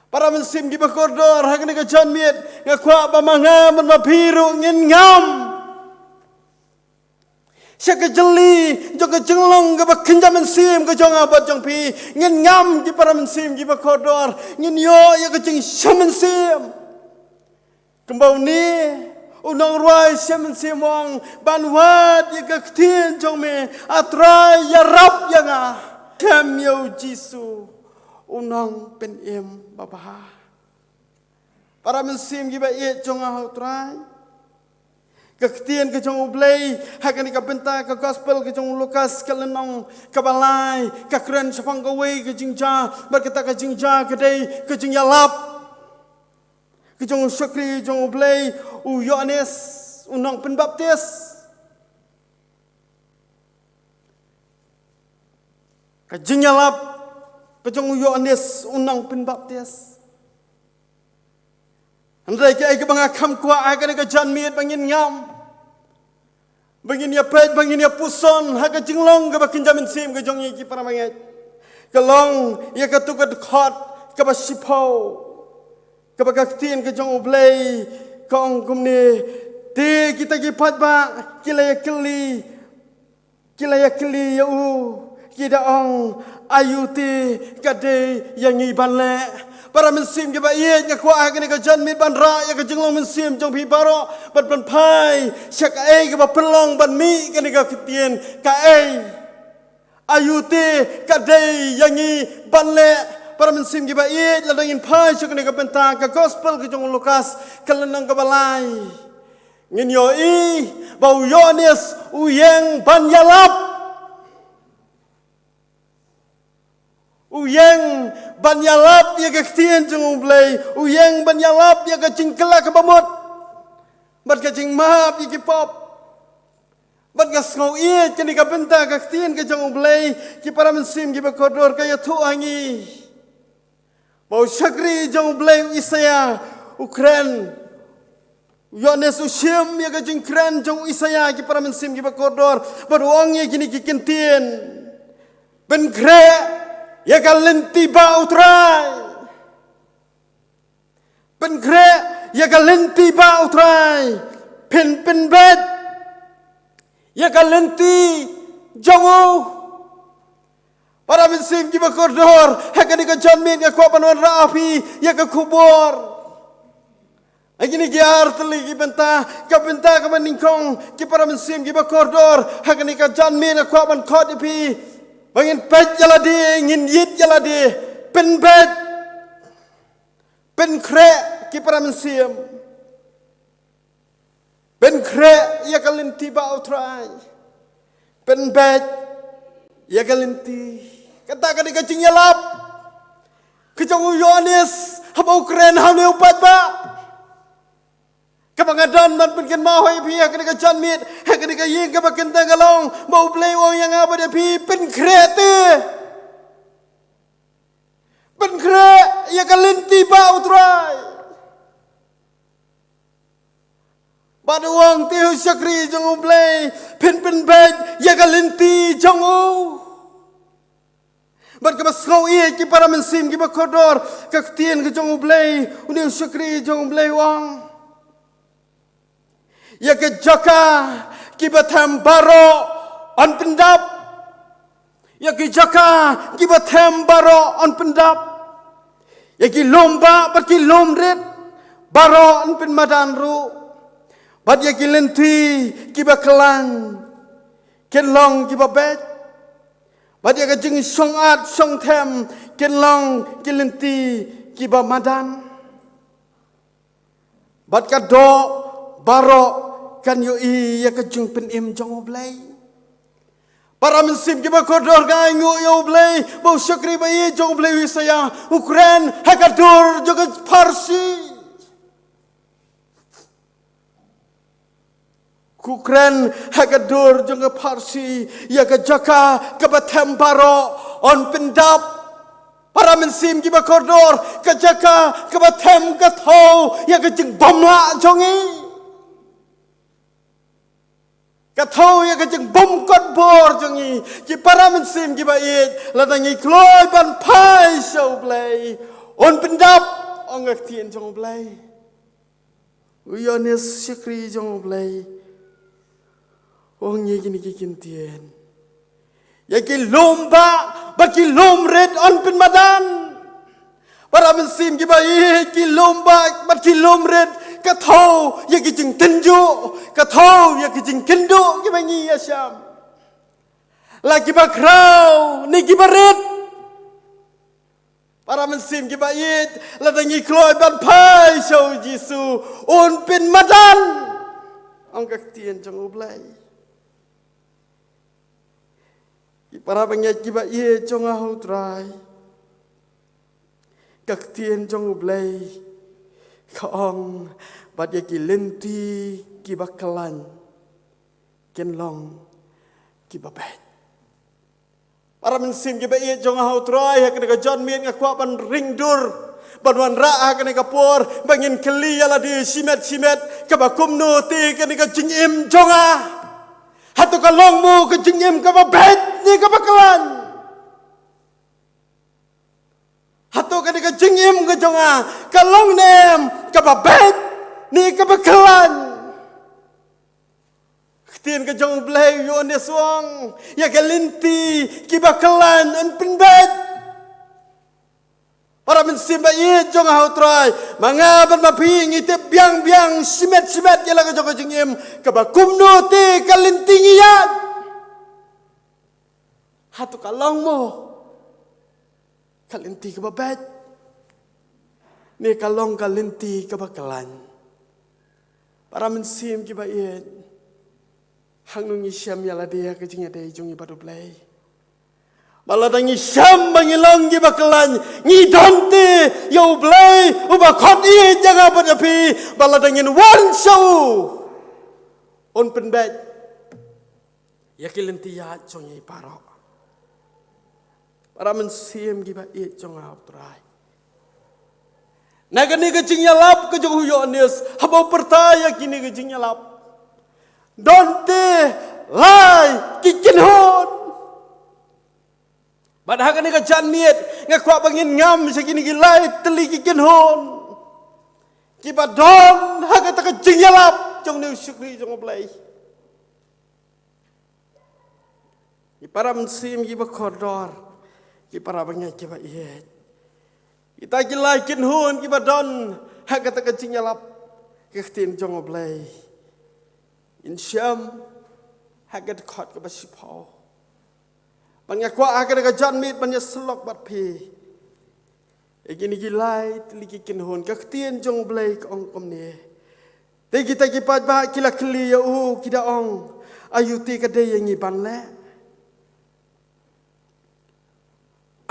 Para mynsiem kiba kordor, ha kane ka janmiet nga kwah ba ma nga bad ma phi ruh ngin ngam sha ka jylli jong ka jinglong kaba kynja mynsiem ka jong nga bad jong phi. Ngin ngam, ki para mynsiem kiba kordor, ngin ïoh ïa ka jingshem mynsiem. Kumba une u nongrwai shem mynsiem u ong: Ban wad ïa ka ktien jong me, A Trai, ïarap ïa nga. Shem ïa U Jisu, U Nongpynim babha. Para mynsiem kiba ïeit jong nga ha U Trai, Ka ktien ka jong U Blei ha kane ka bynta ka gospel ka jong u Lukas ka lynnong kaba lai ka kren shaphang kawei ka jingjia, bad kata ka jingjia ka dei ka jingïalap ka jong u shakri jong U Blei, u Ïoannis u nongpynbaptis. Ka jingïalap ka jong u Ïoannis u nongpynbaptis. Hynrei kaei kaba nga kham kwah ha kane ka janmiet ba ngin ngam, ba ngin ïa peit, ba ngin ïa puson ha ka jinglong kaba kynja mynsiem ka jong ngi ki para bangeit, ka long ïa katu ka dkhot kaba shiphew, kaba ka ktien ka jong U Blei ka ong kumne: Te kita ki paidbah ki la ïa kylli, ki la ïa kylli ïa u, ki da ong, aïu te ka dei ïa ngi ban leh? Para mynsiem kiba ïeit, nga kwah ha kane ka janmiet ban rah ïa ka jinglong mynsiem jong phi baroh bad ban phai sha kaei kaba pynlong ban mih kane ka ktien, kaei? Aïu te ka dei ïa ngi ban leh? Para mynsiem kiba ïeit, lada ngin phai sha kane ka bynta ka gospel ka jong u Lukas ka lynnong kaba lai, ngin ïohi ba u Ïoannis u ïeng ban ïalap. U ïeng ban ïalap ïa ka ktien jong U Blei, u ïeng ban ïalap ïa ka jingkylla kaba mut bad ka jingmap ïa ki pop. Bad nga sngew ïeit kane ka bynta ka ktien ka jong U Blei, ki para mynsiem kiba kordor, ka ïathuh ha ngi ba u shakri jong U Blei u Isaïah u kren. U Ïoannis u shim ïa ka jingkren jong u Isaïah, ki para mynsiem kiba kordor, bad u ong ïa kine ki kyntien: Pynkhreh ïa ka lynti bah U Trai. Pynkhreh ïa ka lynti bah U Trai. Phin pynbeit ïa ka lynti jong u. Para mynsiem kiba kordor, ha kane ka janmiet nga kwah ban wanrah ha phi ïa ka khubor ha kine ki ar tylli ki bynta. Ka bynta kaba nyngkong, ki para mynsiem kiba kordor, ha kane ka janmiet nga kwah ban khot ïa phi ba ngin peit ïa lade, ngin ïeit ïa lade. Pynbeit, pynkhreh, ki para mynsiem. Pynkhreh ïa ka lynti bah U Trai. Pynbeit ïa ka lynti. Kata ka dei ka jingïalap ka jong u Ïoannis haba u kren ha une u paidbah. Kaba nga don ban pynkynmaw ha phi ha kane ka janmiet, ha kane ka ïing kaba kynthei, ka long ba U Blei u ong ïa nga bad ïa phi: Pynkhreh te. Pynkhreh ïa ka lynti bah U Trai. Bad u ong te, u shakri jong U Blei, phin pynbeit ïa ka lynti jong u. Bad kaba sngew ïeit, ki para mynsiem kiba kordor, ka ktien ka jong U Blei, une u shakri jong U Blei u ong: Ïa ki jaka kiba them baroh yn pyndap. Ïa ki jaka kiba them baroh yn pyndap. Ïa ki lum bah bad ki lum rit baroh yn pynmadan ruh. Bad ïa ki lynti kiba khlaiñ kin long kiba beit. Bad ïa ka jingshong at shong them kin long ki lynti kiba madan. Bad ka doh baroh kan ïohi ïa ka jingpynim jong U Blei. Para mynsiem kiba kordor, ka ainguh ïa U Blei ba u shakri ba ïeit jong U Blei u Isaïah u kren ha ka dur jong ka pharshi. Ku kren ha ka dur jong ka pharshi ïa ka jaka kaba them baroh yn pyndap. Para mynsiem kiba kordor, ka jaka kaba them ka thew ïa ka jingbymlah jong ngi. Ka thew ïa ka jingbymkot bor jong ngi. Ki para mynsiem kiba ïeit, lada ngi kloi ban phai sha U Blei, yn pyndap, ong ka ktien jong U Blei. U Ïoannis shakri jong U Blei u ong ïa kine ki kyntien: Ïa ki lum bah bad ki lum rit yn pynmadan. Para mynsiem kiba ïeit, ki lum bah bad ki lum rit ka thew ïa ki jingtynjuh, ka thew ïa ki jingkynduh kiba ngi ïashem. La kiba khraw ne kiba rit. Para mynsiem kiba ïeit, lada ngi kloi ban phai sha U Jisu, un pynmadan. Ong ka ktien jong U Blei. Ki para bangeit kiba ïeit jong nga ha U Trai. Ka ktien jong U Blei ka ong, bad ïa ki lynti kiba khlaiñ kin long kiba beit. Para mynsiem kiba ïeit jong nga ha U Trai, ha kane ka janmiet nga kwah ban ring dur, ban wanrah ha kane ka por, ba ngin kylli ïa lade shimet shimet, kaba kumno te kane ka jingim jong nga. Hato ka long mo ka jingim kaba beit ne kaba khlaiñ? Hato kane ka jingim ka jong nga ka long ne em kaba beit ne kaba khlaiñ? Ktien ka jong U Blei u ong, ïa ka lynti kiba khlaiñ yn pynbeit. Para mynsiem ba ïeit jong nga ha U Trai, ma nga bad ma phi ngi tip biang biang shimet shimet ïa la ka jong ka jingim, kaba kumno te ka lynti ngi ïaid. Hato ka long mo ka lynti kaba beit, ne ka long ka lynti kaba khlaiñ? Para mynsiem kiba ïeit, hangno ngi shem ïa lade ha ka jingïadei jong ngi bad U Blei? Ba lada ngi shem ba ngi long kiba khlaiñ, ngi don te ïa U Blei uba khot ïeit ïa nga bad ïa phi, ba lada ngin wan sha u, un pynbeit ïa ki lynti ïaid jong ngi baroh. Para mynsiem kiba ïeit jong nga ha U Trai, na kane ka jingïalap ka jong u Ïoannis, haba u pyrta ïa kine ki jingïalap, don te lai ki kynhun. Bad ha kane ka janmiet nga kwah ba ngin ngam sha kine ki lai tylli ki kynhun kiba don ha kata ka jingïalap jong une u shakri jong U Blei. Ki para mynsiem kiba kordor, ki para bangeit kiba ïeit, kita ki lai kynhun kiba don ha kata ka jingïalap, ka ktien jong U Blei, ngin shem ha ka dkhot kaba shiphew. Bad nga kwah ha kane ka janmiet ban ïasyllok bad phi ïa kine ki lai tylli ki kynhun. Ka ktien jong U Blei ka ong kumne: Te kita ki paidbah ki la kylli ïa u, ki da ong, aïu te ka dei ïa ngi ban leh?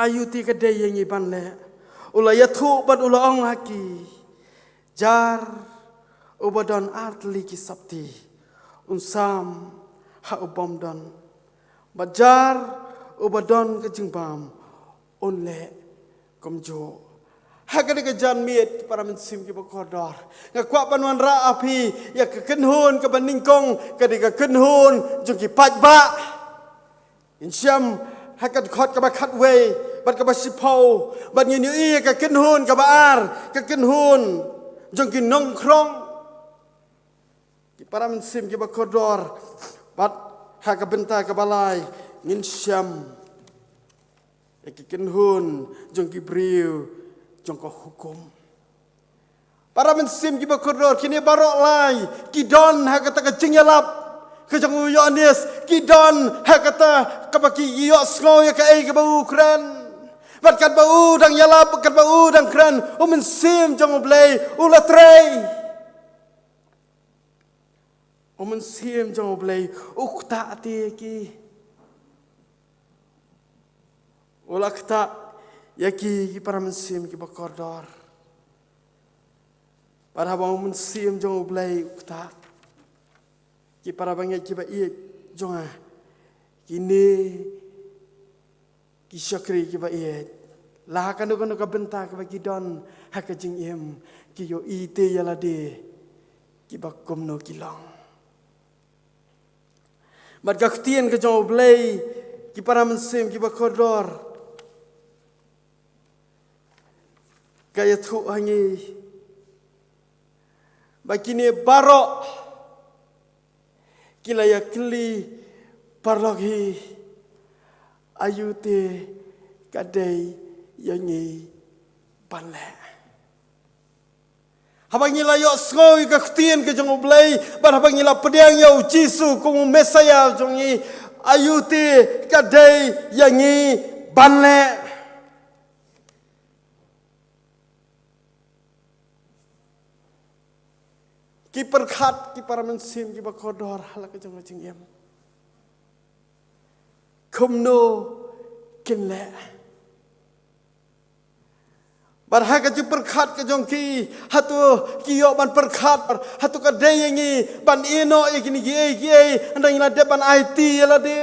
Aïu te ka dei ïa ngi ban leh? U la ïathuh bad u la ong ha ki, jar uba don ar tylli ki sopti un sam ha u bym don, bad jar uba don ka jingbam un leh kumjuh. Ha kane ka janmiet, ki para mynsiem kiba kordor, nga kwah ban wanrah ha phi ïa ka kynhun kaba nyngkong, ka dei ka kynhun jong ki paidbah. Ngin shem ha ka dkhot kaba khatwei bad kaba shiphew, bad ngin ïohi ïa ka kynhun kaba ar, ka kynhun jong ki nongkhrong. Ki para mynsiem kiba kordor, bad ha ka bynta kaba lai ngin shem ïa ki kynhun jong ki briew jong ka hukum. Para mynsiem kiba kordor, kine baroh lai ki don ha kata ka jingïalap ka jong u Ïoannis, ki don ha kata kaba ki ïohsngew ïa kaei kaba u kren. Bad katba u dang ïalap, katba u dang kren, u Mynsiem jong U Blei u la trei. U Mynsiem jong U Blei u ktah te ïa ki. U la ktah ïa ki, ki para mynsiem kiba kordor. Bad haba u Mynsiem jong U Blei u ktah, ki para bangeit kiba ïeit jong nga, kine ki shakri kiba ïeit, la ha kano kano ka bynta kaba ki don ha ka jingim, ki ïohi te ïa lade kiba kumno ki long. Bad ka ktien ka jong U Blei, ki para mynsiem kiba kordor, ka ïathuh ha ngi ba kine baroh ki la ïakylli paralok hi, aïu te ka dei ïa ngi ban leh? Haba ngi la ïohsngew ïa ka ktien ka jong U Blei, bad haba ngi la pdiang ïa U Jisu kum u Messaïah jong ngi, aïu te ka dei ïa ngi ban leh? Ki pyrkhat ki para mynsiem kiba kordor ha la ka jong ka jingim. Kumno kin leh? Bad ha ka jingpyrkhat ka jong ki, hato ki ïoh ban pyrkhat, hato ka dei ïa ngi ban ïehnoh ïa kine kiei kiei, hynrei ngi la dep ban aiti ïa lade.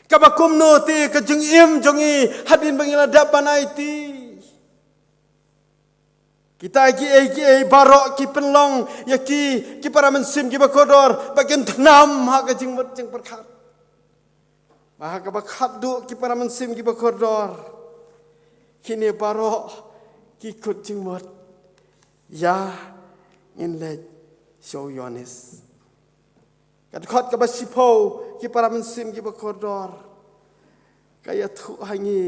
Kaba kumno te ka jingim jong ngi hadien ba ngi la dep ban aiti? Kita kiei kiei baroh ki pynlong ïa ki, ki para mynsiem kiba kordor, ba kin thnam ha ka jingmut jingpyrkhat. Ba ha kaba khatduh ki para mynsiem kiba kordor, kine baroh ki kut jingmut. Ïa, ngin leit sha u Ïoannis. Ka dkhot kaba shiphew, ki para mynsiem kiba kordor, ka ïathuh ha ngi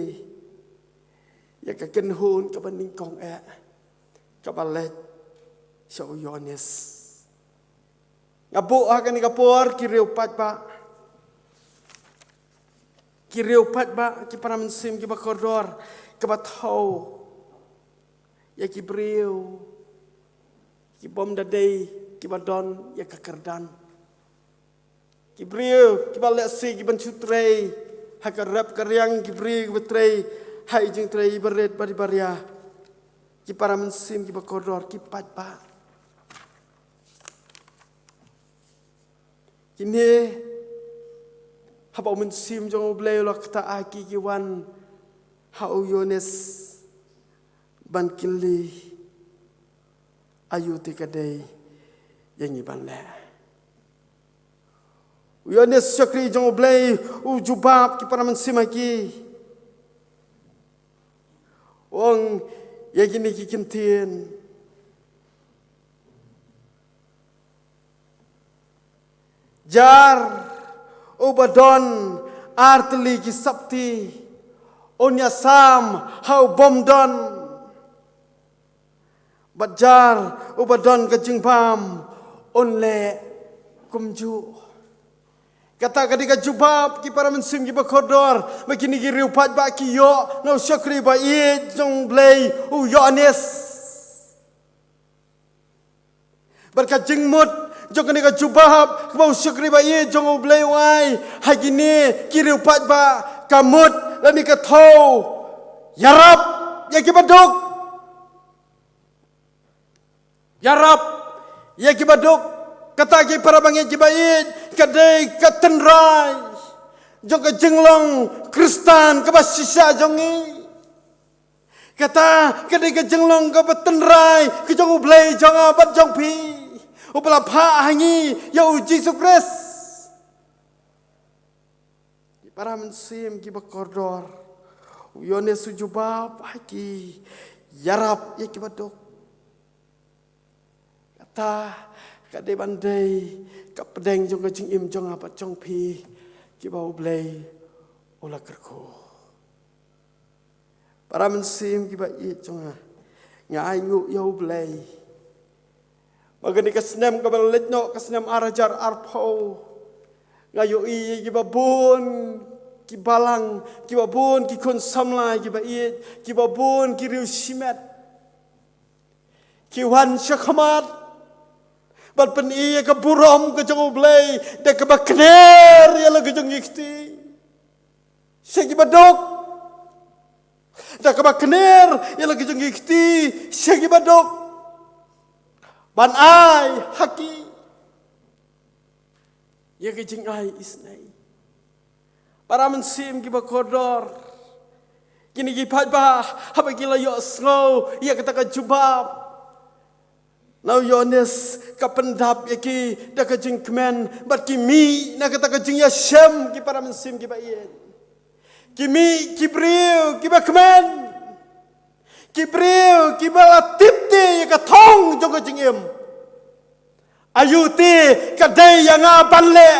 ïa ka kynhun kaba nyngkong eh, kaba leit sha u Ïoannis. Nga buh ha kane ka por ki riew paidbah. Ki riew paidbah, ki para mynsiem kiba kordor, kaba thew ïa ki briew ki bym da dei kiba don ïa ka kyrdan. Ki briew kiba lehse kiban shu trei ha ka rep ka riang, ki briew kiba trei ha i jingtrei iba rit bad iba ria. Ki para mynsiem kiba kordor, ki paidbah. Kine, haba u Mynsiem jong U Blei u la ktah ha ki, ki wan ha u Ïoannis ban kylli, aïu te ka dei ïa ngi ban leh? U Ïoannis shakri jong U Blei u jubab, ki para mynsiem, ha ki. U ong ïa kine ki kyntien. Jar uba don artylli ki sopti, un ïasam ha u bym don. Bad jar uba don ka jingbam, un leh kumjuh. Kata ka dei ka jubab, ki para mynsiem kiba kordor, ba kine ki riew paidbah ki ïoh na u shakri ba ïeit jong U Blei, u Ïoannis. Bad ka jingmut jong kane ka jubab kaba u shakri ba ïeit jong U Blei u ai ha kine ki riew paidbah, ka mut lane ka thew ïarap ïa kiba duk. Ïarap ïa kiba duk. Kata, ki para bangeit kiba ïeit, ka dei ka tynrai jong ka jinglong Khristan kaba shisha jong ngi. Kata ka dei ka jinglong kaba tynrai ka jong U Blei jong nga bad jong phi, uba la phah ha ngi ïa u Jisu Khrist. Ki para mynsiem kiba kordor, u Ïoannis u jubab ha ki, ïarap ïa kiba duk. Kata ka dei ban dei ka pdeng jong ka jingim jong nga bad jong phi, kiba U Blei u la kyrkhu. Para mynsiem kiba ïeit jong nga, nga ainguh ïa U Blei ba kane ka snem kaba la leit noh, ka snem ar hajar arphew, nga ïohi ïa kiba bun ki balang, kiba bun ki khun samla kiba ïeit, kiba bun ki riew shimet, ki wan shakhmat ban pyni ïa ka burom ka jong U Blei da kaba kner ïa la ka jong ki kti sha kiba duk. Da kaba kner ïa la ka jong ki kti sha kiba duk, ban ai ha ki ïa ka jingai isynei. Para mynsiem kiba kordor, kine ki paidbah, haba ki la ïohsngew ïa kata ka jubab na u Ïoannis, ka pyndap ïa ki da ka jingkmen, bad ki mih na kata ka jingïashem, ki para mynsiem kiba ïeit. Ki mih ki briew kiba kmen, ki briew kiba la tip te ïa ka thong jong ka jingim. Aïu te ka dei ïa nga ban leh?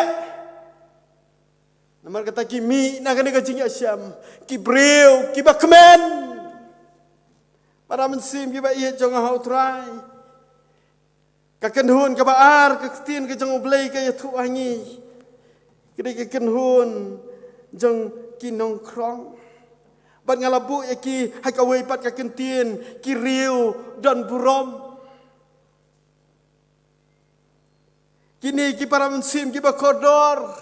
Namar kata ki mih na kane ka jingïashem, ki briew kiba kmen. Para mynsiem kiba ïeit jong nga ha U Trai, ka kynhun kaba ar, ka ktien ka jong U Blei ka ïathuh ha ngi, ka dei ka kynhun jong ki nongkhrong. Bad nga la buh ïa ki ha kawei pat ka kyntien, ki riew don burom. Kine ki para mynsiem kiba kordor,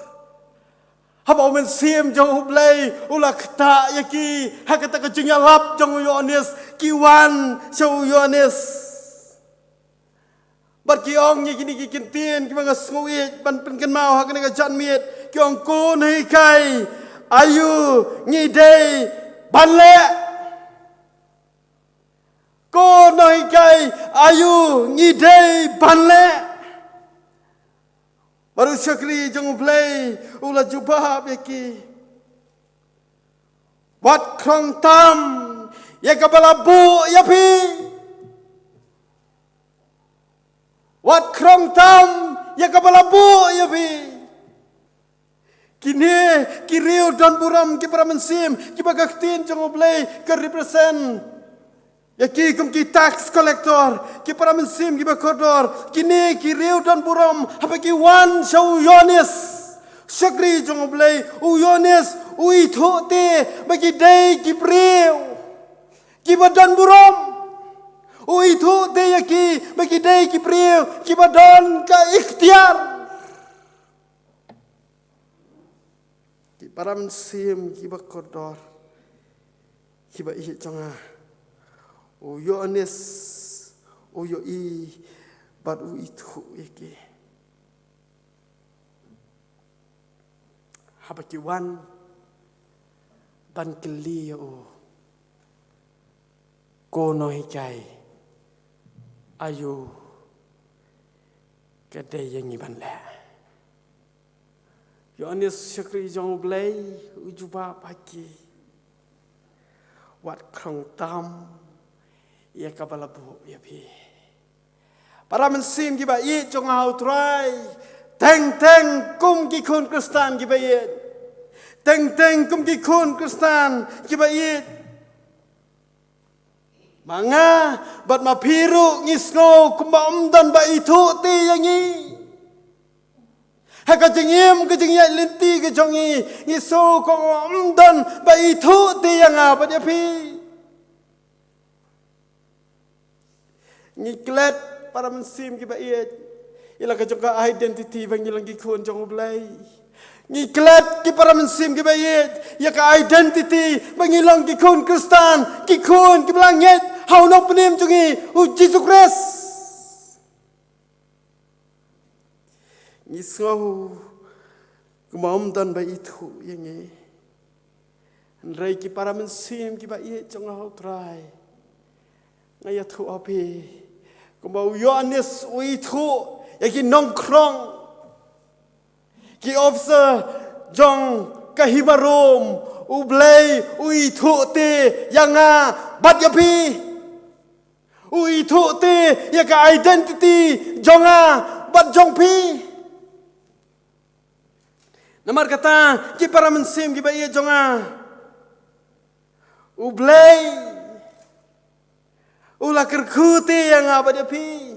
haba u Mynsiem jong U Blei u la ktah ïa ki ha kata ka jingïalap jong u Ïoannis, ki wan sha u Ïoannis. Bad ki ong ïa kine ki kyntien kiba nga sngew ïeit ban pynkynmaw ha kane ka janmiet, ki ong, "Ko Nonghikai, aïu ngi dei ban leh? Ko Nonghikai, aïu ngi dei ban leh?" Bad u shakri jong U Blei u la jubab ïa ki, "Wat khrong tam ïa kaba la buh ïa phi. Wat khrong tam ïa kaba la buh ïa phi." Kine ki riew don burom, ki para mynsiem kiba ka ktien jong U Blei ka represent ïa ki kum ki tax collector, ki para mynsiem kiba kordor, kine ki riew don burom, haba ki wan sha u Ïoannis, shakri jong U Blei, u Ïoannis u ithuh te ba ki dei ki briew kiba don burom. U ithuh te ïa ki ba ki dei ki briew kiba don ka iktiar. Ki para mynsiem kiba kordor, kiba ïeit jong nga, u Ïoannis u ïohi bad u ithuh ïa ki. Haba ki wan ban kylli ïa u, "Ko Nonghikai, aïu ka dei ïa ngi ban leh?" Ïoannis shakri jong U Blei u jubab ha ki, "Wat khrong tam ïa kaba la buh ïa phi." Para mynsiem kiba ïeit jong nga ha U Trai, teng teng kum ki khun Khristan kiba ïeit, teng teng kum ki khun Khristan kiba ïeit, ma nga bad ma phi ruh ngi sngew kumba ym don ba ithuh te ïa ngi. Ha ka jingim, ka jingïaid lynti ka jong ngi, ngi sngew kumba ym don ba ithuh te ïa nga bad ïa phi. Ngi klet, para mynsiem kiba ïeit, ïa la ka jong ka identity ba ngi long ki khun jong U Blei. Ngi klet, ki para mynsiem kiba ïeit, ïa ka identity ba ngi long ki khun Khristan, ki khun kiba la ngeit ha u Nongpynim jong ngi, u Jisu Khrist. Ngi sngew kumba ym don ba ithuh ïa ngi. Hynrei ki para mynsiem kiba ïeit jong nga ha U Trai, nga ïathuh ha phi, kumba u Ïoannis u ithuh ïa ki nongkhrong, ki officer jong ka hima Rom, U Blei u ithuh te ïa nga bad ïa phi. U ithuh te ïa ka identity jong nga bad jong phi. Namar kata, ki para mynsiem kiba ïeit jong nga, U Blei u la kyrkhu te ïa nga bad ïa phi.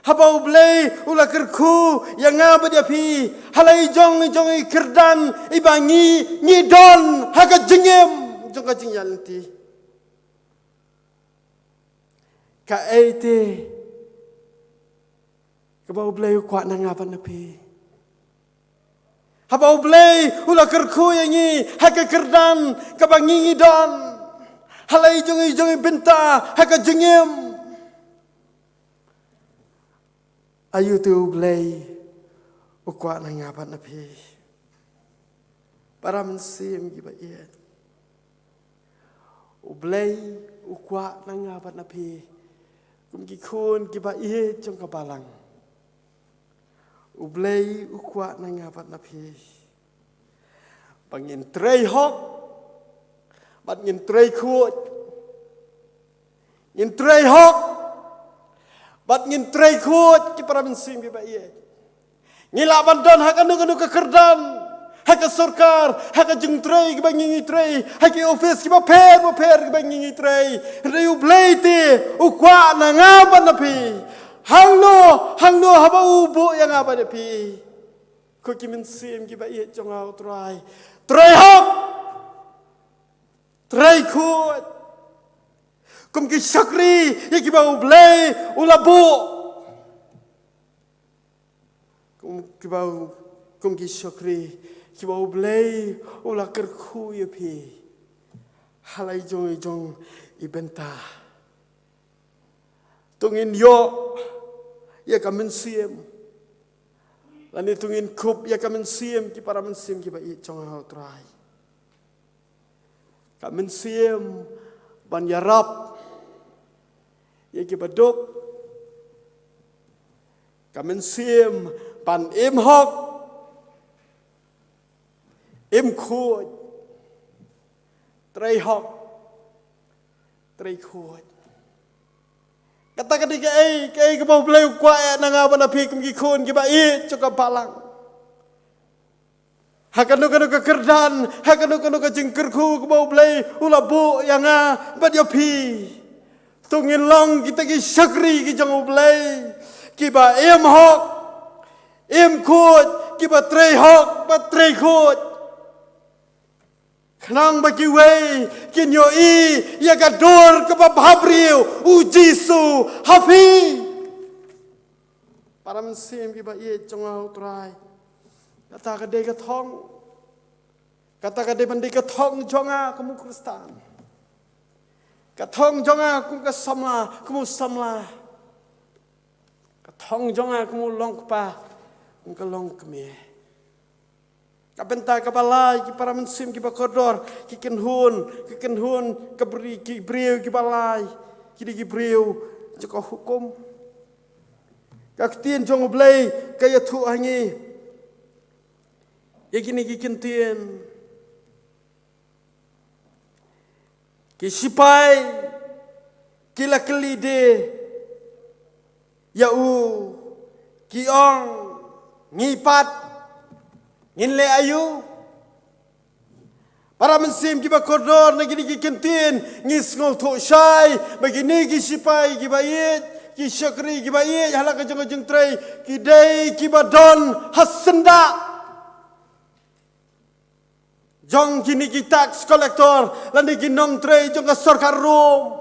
Haba U Blei u la kyrkhu ïa nga bad ïa phi, ha la i jong i jong i kyrdan iba ngi, ngi don ha ka jingim jong ka jingïaid lynti, kaei te kaba U Blei u kwah na nga bad na phi? Haba U Blei u la kyrkhu ïa ngi ha ka kyrdan kaba ngi, ngi don ha la i jong i jong i bynta ha ka jingim, aïu te U Blei u kwah na nga bad na phi? Para mynsiem kiba ïeit, U Blei u kwah na nga bad na phi, kum ki khun kiba ïeit jong ka Balang, U Blei u kwah na nga bad na phi ba ngin trei hok bad ngin trei khuid. Ngin trei hok bad ngin trei khuid, ki para mynsiem kiba ïeit. Ngi lah ban don ha kano kano ka kyrdan, ha ka sorkar, ha ka jingtrei kiba ngi, ngi trei, ha ki office kiba pher ba pher kiba ngi, ngi trei. Hynrei U Blei te u kwah na nga bad na phi, hangno hangno haba u buh ïa nga bad ïa phi. Ko ki mynsiem kiba ïeit jong nga ha U Trai, trei hok, trei khuid, kum ki shakri ïa kiba U Blei u la buh. Kum kiba, kum ki shakri kiba U Blei u la kyrkhu ïa phi ha la i jong i jong i bynta. To ngin ïoh ïa ka mynsiem, lane to ngin kup ïa ka mynsiem, ki para mynsiem kiba ïeit jong nga ha U Trai. Ka mynsiem ban ïarap ïa kiba duk. Ka mynsiem ban im hok, im khuid, trei hok, trei khuid. Kata ka dei kaei kaei kaba U Blei u kwah ïa na nga bad na phi kum ki khun kiba ïeit jong ka balang. Ha kano kano ka kyrdan, ha kano kano ka jingkyrkhu kaba U Blei u la buh ïa nga bad ïa phi, to ngin long kita ki shakri ki jong U Blei, kiba im hok, im khuid, kiba trei hok bad trei khuid. Khnang ba kiwei kin ïohi ïa ka dur kaba bhabriew, U Jisu ha phi. Para mynsiem kiba ïeit jong nga ha U Trai. Kata ka dei ka thong. Kata ka dei ban dei ka thong jong nga kum u Khristan. Ka thong jong nga kum ka samla, kum u samla. Ka thong jong nga kum u longkpa, kum ka longkmie. Ka bynta kaba lai, ki para mynsiem kiba kordor, ki kynhun, ki kynhun, ka bri-, ki briew kiba lai, ki dei ki briew jong ka hukum. Ka ktien jong U Blei ka ïathuh ha ngi ïa kine ki kyntien. Ki shipai ki la kylli de ïa u, ki ong, ngi pat ngin leh aïu? Para mynsiem kiba kordor, na kine ki kyntien ngi sngewthuh shai ba kine ki shipai kiba ïeit, ki shakri kiba ïeit ha la ka jong ka jingtrei, ki dei kiba don ha syndah jong kine ki tax collector lane ki nongtrei jong ka sorkar Rom,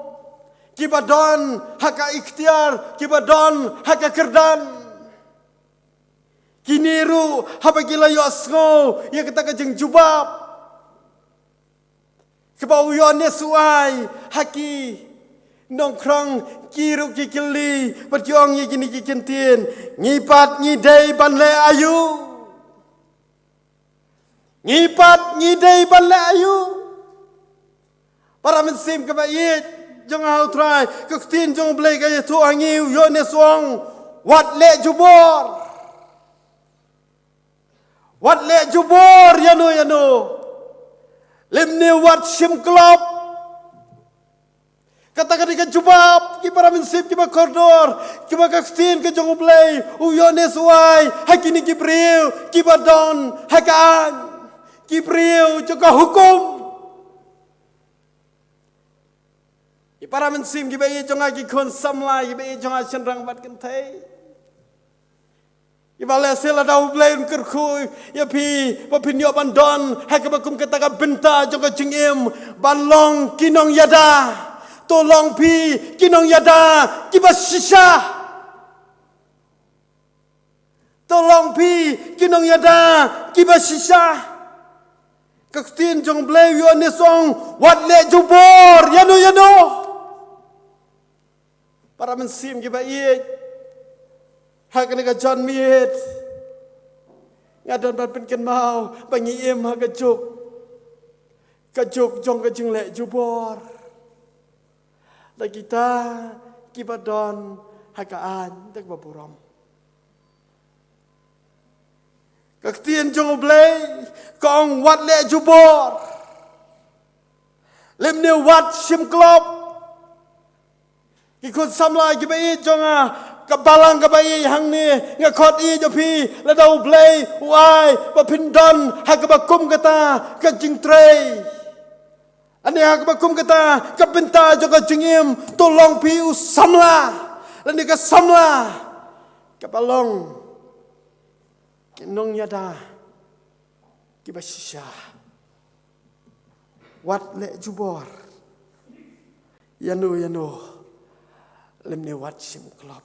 kiba don ha ka iktiar, kiba don ha ka kyrdan. Kine ruh haba ki la ïohsngew ïa kata ka jingjubab kaba u Ïoannis u ai ha ki nongkhrong, ki ruh ki kylli bad ki ong ïa kine ki kyntien, ngi pat ngi dei ban leh aïu? Ngi pat ngi dei ban leh aïu? Para mynsiem kiba ïeit jong nga ha U Trai, ka ktien jong U Blei ka ïathuh ha ngi, u Ïoannis u ong, wat leh jubor. Wat leh jubor ïano ïano. Lymne wat shim klop. Kata ka dei ka jubab, ki para mynsiem kiba kordor, kiba ka ktien ka jong U Blei u Ïoannis u ai ha kine ki briew kiba don ha ka aiñ, ki briew jong ka hukum. Ki para mynsiem kiba ïeit jong nga, ki khun samla kiba ïeit jong nga, shynrang bad kynthei, kiba lehse lada U Blei un kyrkhu ïa phi ba phin ïoh ban don ha kaba kum kata ka bynta jong ka jingim, ban long ki nongïada, to long phi ki nongïada kiba shisha. To long phi ki nongïada kiba shisha. Ka ktien jong U Blei u Ïoannis u ong, wat leh jubor ïano ïano. Para mynsiem kiba ïeit, ha kane ka janmiet nga don ban pynkynmaw ba ngi im ha ka juk, ka juk jong ka jingleh jubor da kita kiba don ha ka aiñ da kaba burom. Ka ktien jong U Blei ka ong, wat leh jubor. Lymne wat shim klop. Ki khun samla kiba ïeit jong nga, ka balang kaba ïeit hangne, nga khot ïeit ïa phi, lada U Blei u ai ba phin don ha kaba kum kata ka jingtrei, lane ha kaba kum kata ka bynta jong ka jingim, to long phi u samla, lane ka samla kaba long ki nongïada kiba shisha. Wat leh jubor ïano ïano, lymne wat shim klop.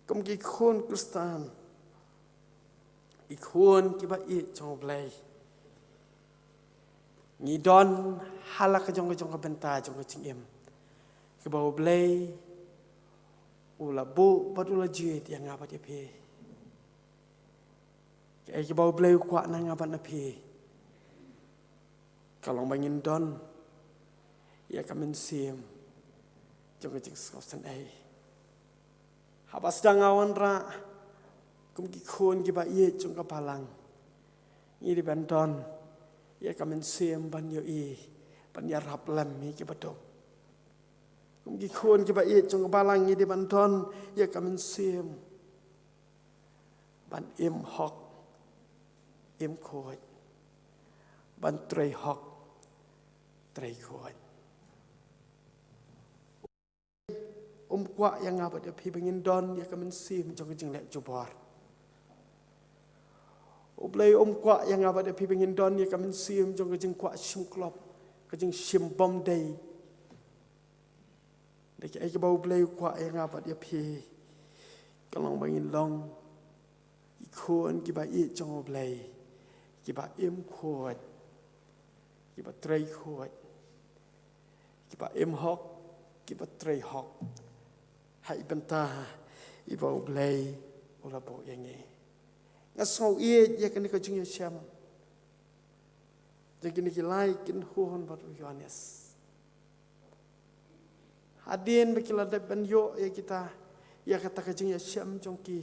Kum ki khun Khristan, Ki khun kiba ïeit jong U Blei, ngi don ha la ka jong ka jong ka bynta jong ka jingim kiba U Blei u la buh bad u la jied ïa nga bad ïa phi. Kaei kaba U Blei u kwah na nga bad na phi ka long ba ngin don ïa ka mynsiem jong ka jingsngewsynei. Haba sdang nga wanrah kum ki khun kiba ïeit jong ka balang, ngi dei ban don ïa ka mynsiem ban ïohi, ban ïarap lem ïa kiba duk. Kum ki khun kiba ïeit jong ka balang, ngi dei ban don ïa ka mynsiem ban im hok, im khuid, ban trei hok, trei khuid. Um kwah ïa nga bad ïa phi ba ngin don ïa ka mynsiem jong ka jingleh jubor. U Blei um kwah ïa nga bad ïa phi ba ngin don ïa ka mynsiem jong ka jingkwah shim klop, ka jingshim bymdei. Dei kaei kaba U Blei u kwah ïa nga bad ïa phi ka long ba ngin long ki khun kiba ïeit jong U Blei, kiba im khuid, kiba trei khuid, kiba im hok, kiba trei hok ha i bynta iba U Blei u la buh ïa ngi. Nga sngew ïeit ïa kane ka jingïashem jong kine ki lai kynhun bad u Ïoannis. Hadien ba ki la dep ban ïoh ïa kita, ïa kata ka jingïashem jong ki,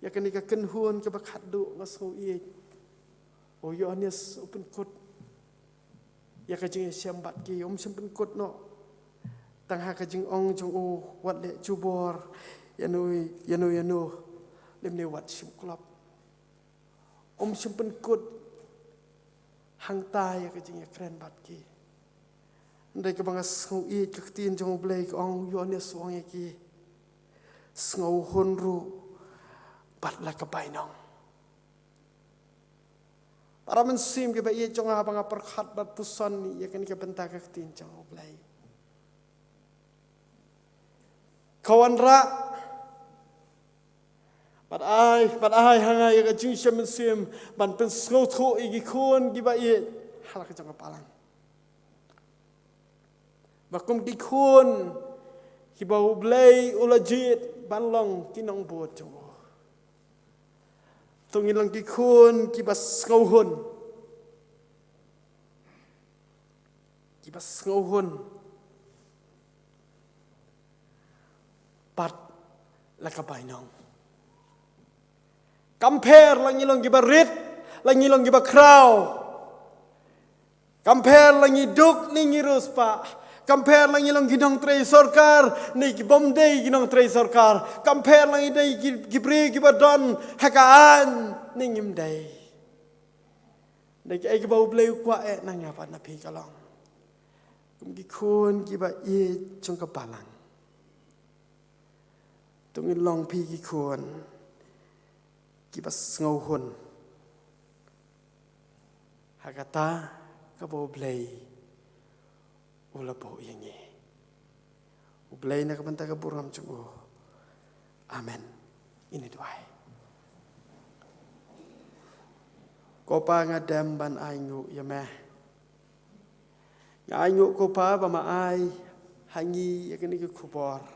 ïa kane ka kynhun kaba khatduh, nga sngew ïeit u Ïoannis u pynkut ïa ka jingïashem bad ki. Um shym pynkut noh tang ha ka jingong jong u wat leh jubor ïano ïano ïano, lymne wat shim klop. Um shym pynkut hangta ïa ka jingïakren bad ki. Hynrei kaba nga sngew ïeit, ka ktien jong U Blei ka ong, u Ïoannis u ong ïa ki, sngewhun ruh bad la ka bainong. Para mynsiem kiba ïeit jong nga, haba nga pyrkhat bad puson ïa kane ka bynta ka ktien jong U Blei, ka wanrah bad ai, bad ai ha nga ïa ka jingshem mynsiem ban pynsngewthuh ïa ki khun kiba ïeit ha la ka jong ka balang, ba kum ki khun kiba U Blei u la jied ban long ki nongbud jong u, to ngin long ki khun kiba sngewhun, kiba sngewhun bad la ka bainong. Kam pher la ngi long kiba rit, la ngi long kiba khraw. Kam pher la ngi duk ne ngi riewspah. Kam pher la ngi long ki nongtrei sorkar ne ki bym dei ki nongtrei sorkar. Kam pher la ngi dei ki, ki briew kiba don ha ka aiñ ne ngim dei. Dei kaei kaba U Blei u kwah eh na nga bad na phi ka long, kum ki khun kiba ïeit jong ka balang, to ngin long phi ki khun kiba sngewhun ha kata kaba U Blei u la buh ïa ngi. U Blei na ka bynta ka burom jong u. Amen. Ngin ïa duwai. Ko Pa, nga dem ban ainguh ïa me. Nga ainguh ko Pa ba me ai ha ngi ïa kane ka khubor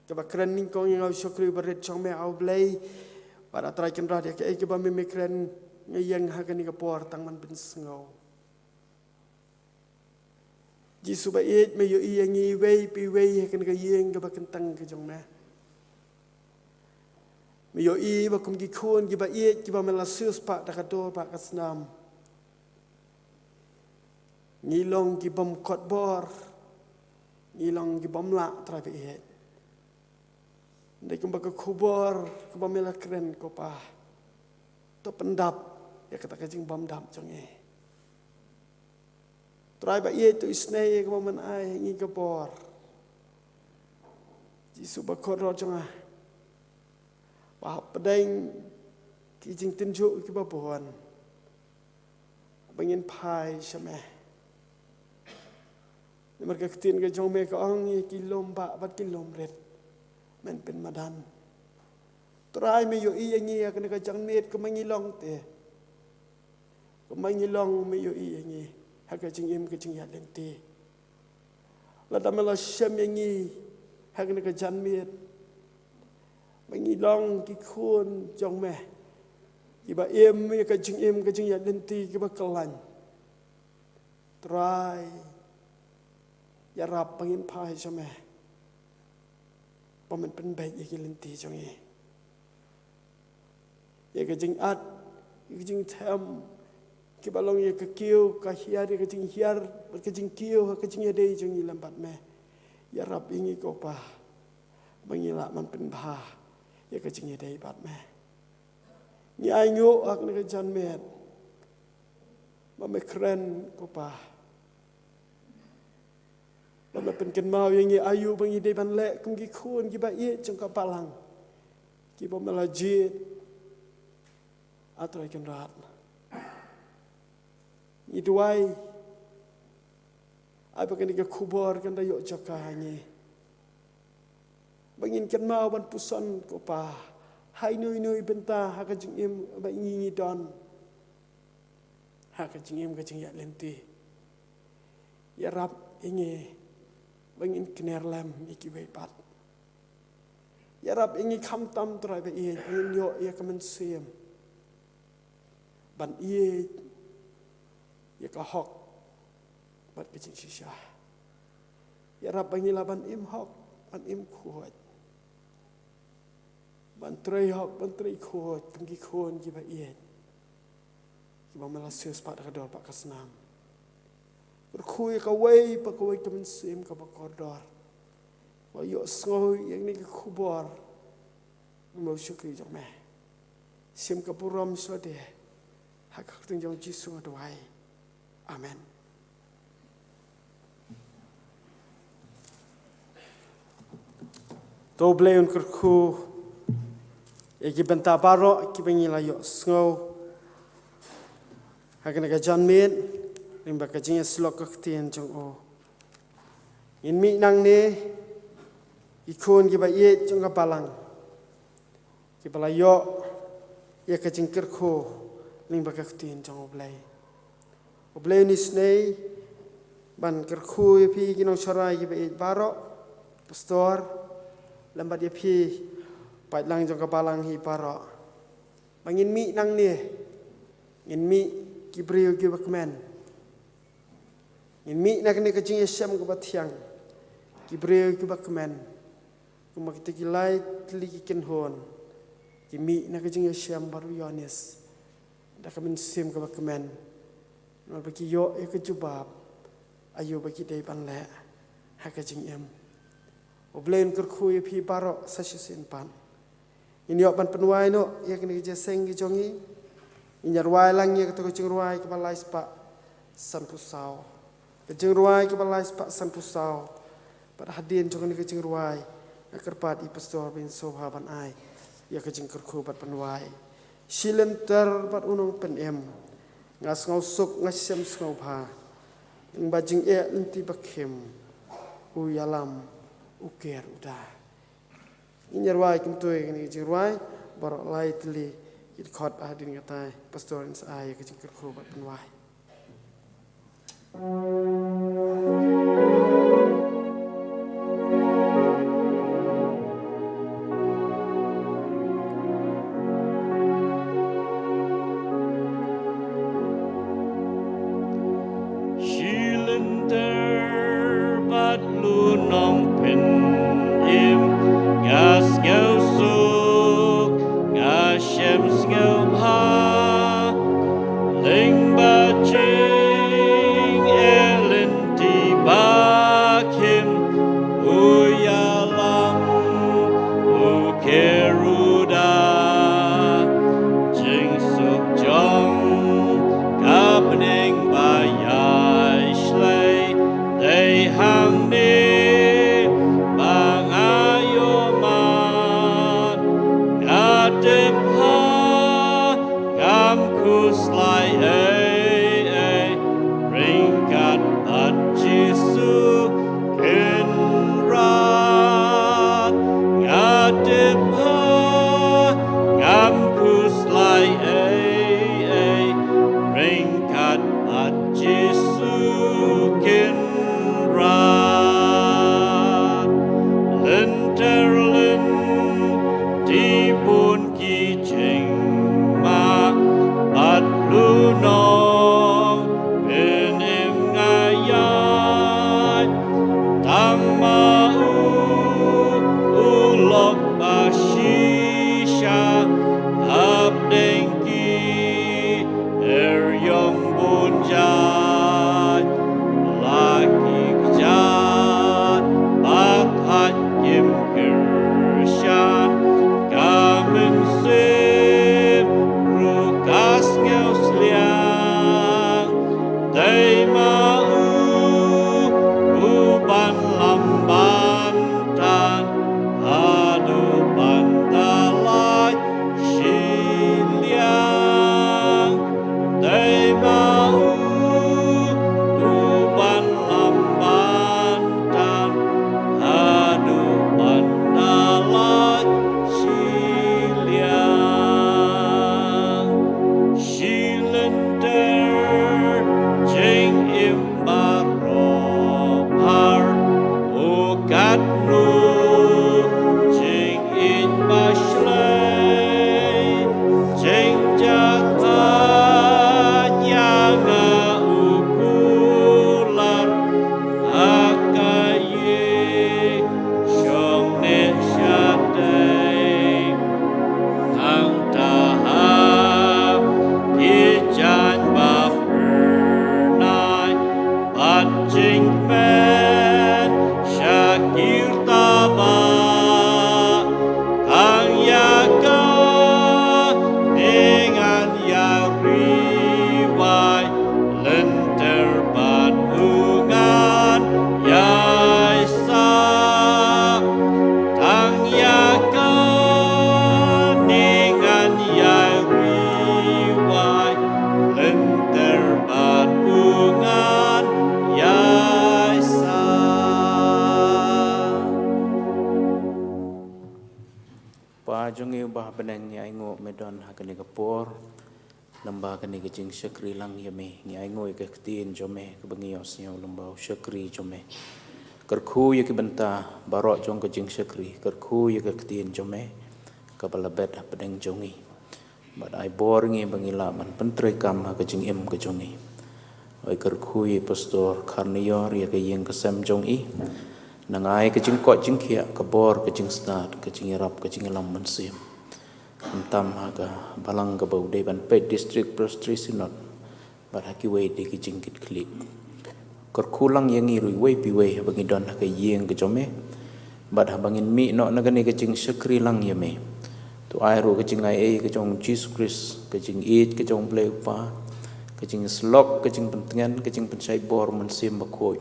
kaba kren nyngkong ïa nga u shakri barit jong me, A Blei. Bad A Trai Kynrad, ïa kaei kaba me, me kren nga ïeng ha kane ka por tang ban pynsngew. Jisu ba ïeit, me ïohi ïa ngi iwei pa iwei ha kane ka ïing kaba kyntang ka jong me. Me ïohi ba kum ki khun kiba ïeit kiba me la siewspah da ka dur bad ka snam, ngi long ki bym kot bor, ngi long ki bym lah, Trai ba ïeit. Hynrei kumba ka khubor kaba me la kren, ko Pa, to pyndap ïa kata ka jingbymdap jong ngi. Trai ba ïeit, to isynei ïa kaba men ai ha ngi ka bor. Jisu ba kordor jong nga, ba hapdeng ki jingtynjuh kiba bun ba ngin phai sha me. Namar ka ktien ka jong me ka ong, ïa ki lum bah bad ki lum rit men pynmadan. Trai, me ïohi ïa ngi ha kane ka janmiet kumba ngi long te. Kumba ngi long, me ïohi ïa ngi ha ka jingim ka jingïaid lynti. Lada me la shem ïa ngi ha kane ka janmiet ba ngi long ki khun jong me, kiba im ïa ka jingim ka jingïaid lynti kiba kyllain. Trai, ïarap ba ngin phai sha me, ba men pynbeit ïa ki lynti jong ngi, ïa ka jingat, ïa ka jingthem, kiba long ïa ka kiew ka hiar, ïa ka jinghiar bad ka jingkiew ha ka jingïadei jong ngi lem bad me. Ïarap ïa ngi, ko Pa, ba ngin lah ban pynbha ïa ka jingïadei bad me. Ngi ainguh ha kane ka janmiet ba me kren, ko Pa, ba me pynkynmaw ïa ngi aïu ba ngi dei ban leh kum ki khun kiba ïeit jong ka Balang, kiba me la jied, A Trai Kynrad. Ngi duwai, ai ba kane ka khubor kan da ïoh jaka ha ngi, ba ngin kynmaw ban puson, ko Pa, ha ino ino i bynta ha ka jingim ba ngi ngi don, ha ka jingim ka jingïaid lynti. Ïarap ïa ngi ba ngin kner lem ïa kiwei pat. Ïarap ïa ngi khamtam, Trai ba ïeit, ba ngin ïoh ïa ka mynsiem ban ïeit ïa ka hok bad ka jingshisha. Ïarap ba ngi lah ban im hok, ban im khuid, ban trei hok, ban trei khuid kum ki khun kiba ïeit, kiba me la siewspah da ka dor bad ka snam. Kyrkhu ïa kawei pa kawei ka mynsiem kaba kordor, ba ïohsngew ïa kane ka khubor ba u shakri jong me. Shim ka burom sha lade, ha ka kyrteng jong U Jisu nga duwai. Amen. To U Blei un kyrkhu ïa ki bynta baroh kiba ngi la ïohsngew ha kane ka janmiet lyngba ka jingïasyllok ka ktien jong u. Ngin mih nangne, ki khun kiba ïeit jong ka Balang, kiba la ïoh ïa ka jingkyrkhu lyngba ka ktien jong U Blei. U Blei un isynei ban kyrkhu ïa phi ki nongshakri kiba ïeit baroh, pastor, lem bad ïa phi paidlang jong ka Balang hi baroh. Ba ngin mih nangne, ngin mih ki briew kiba kmen. Ngin mih na kane ka jingïashem kaba thiang, ki briew kiba kmen. Kumba kita ki lai tylli ki kynhun ki mih na ka jingïashem bad u Ïoannis da ka mynsiem kaba kmen, namar ba ki ïoh ïa ka jubab aïu ba ki dei ban leh ha ka jingim. U Blei un kyrkhu ïa phi baroh sa shisien pat. Ngin ïoh ban pynwai noh ïa kane ka jingïaseng ka jong ngi. Ngin ïa rwai lang ïa kato ka jingrwai kaba lai spah sanphew saw. Ka jingrwai kaba lai spah sanphew saw. Bad hadien jong kane ka jingrwai, nga kyrpad ïa i pastor ba in sngewbha ban ai ïa ka jingkyrkhu bad pynwai. Shi lynter bad u nongpynim, nga sngewsuk nga shem sngewbha, lyngba jingeh lynti ba khim, u ïalam u ker u da. Ngin ïa rwai kumto ïa kane ka jingrwai, baroh lai tylli ki dkhot. Hadien kata, pastor in sa ai ïa ka jingkyrkhu bad pynwai. Shi lynter bad u nongpynim, nga sngewsuk, nga shem sngewbha, lyngba jingeh lynti ba khim, u ïalam u ker u da. Jingsuk jong ka bneng ba ïaishlei dei hangne ba nga ïohmad. Nga tip ha ngam khuslai ei ei, ryngkat bad Jisu Kynrad. Nga tip ha Nong, pynïaid, tang ma u, u lok ba shisha, hapdeng ki, er ïong bun jait, la ki kjat, ba thait kim kyrshan, ka mynsiem, ruh ka sngewsliang, dei ma u, u ban lam ban tan, haduh ban da lait shiliang. Dei ma u, u ban lam ban tan, haduh ban da lait shiliang. Shi lynter jingim baroh phar, u katno jingïeit ba shlei, jingjahthait ïa nga u kular, ha ka ïing shong ne shatei. Hangta ha ki jaiñ ba phyrnai, bad jingkmen sha ki rta ba, tang ïa kane ngan ïa ri wai, lynter bad u ngan ïai sah. Tang ïa kane ngan ïai ri wai, lynter bad u ngan ïai sah. Pa jong ngi uba ha bneng, ngi ainguh me don ha kane ka por. Lyngba kane ka jingshakri lang ïa me, ngi ainguh ïa ka ktien jong me kaba ngi ïohsngew lyngba u shakri jong me. Kyrkhu ïa ki bynta baroh jong ka jingshakri, kyrkhu ïa ka ktien jong me kaba la bet ha pdeng jong ngi. Bad ai bor ngi ba ngi lah ban pyntreikam ha ka jingim ka jong ngi. Oi kyrkhu ïa i Pastor Kharnaior, ïa ka ïing ka sem jong i. Nang ai ka jingkoit jingkhiah, ka bor, ka jingstad, ka jingïarap, ka jingïalam mynsiem. Khamtam ha ka balang kaba u dei ban peit District Presbytery Synod, bad ha kiwei de ki jingkitkhlieh. Kyrkhu lang ïa ngi ruh iwei pa iwei haba ngi don ha ka ïing ka jong me, bad haba ngin mih noh na kane ka jingshakri lang ïa me. To ai ruh ka jingaiei ka jong u Jisu Khrist, ka jingïeit ka jong u Blei u Kpa, ka jingïasyllok, ka jingpyntngen, ka jingpynshait bor Mynsiem Bakhuid.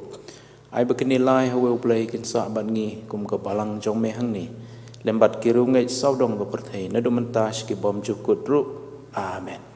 Ai ba kine lai ha uwei u Blei kin sah bad ngi kum ka balang jong me hangne, lem bad ki riewngeit sawdong ka pyrthei, naduh mynta sha ki bymjukut ruh. Amen.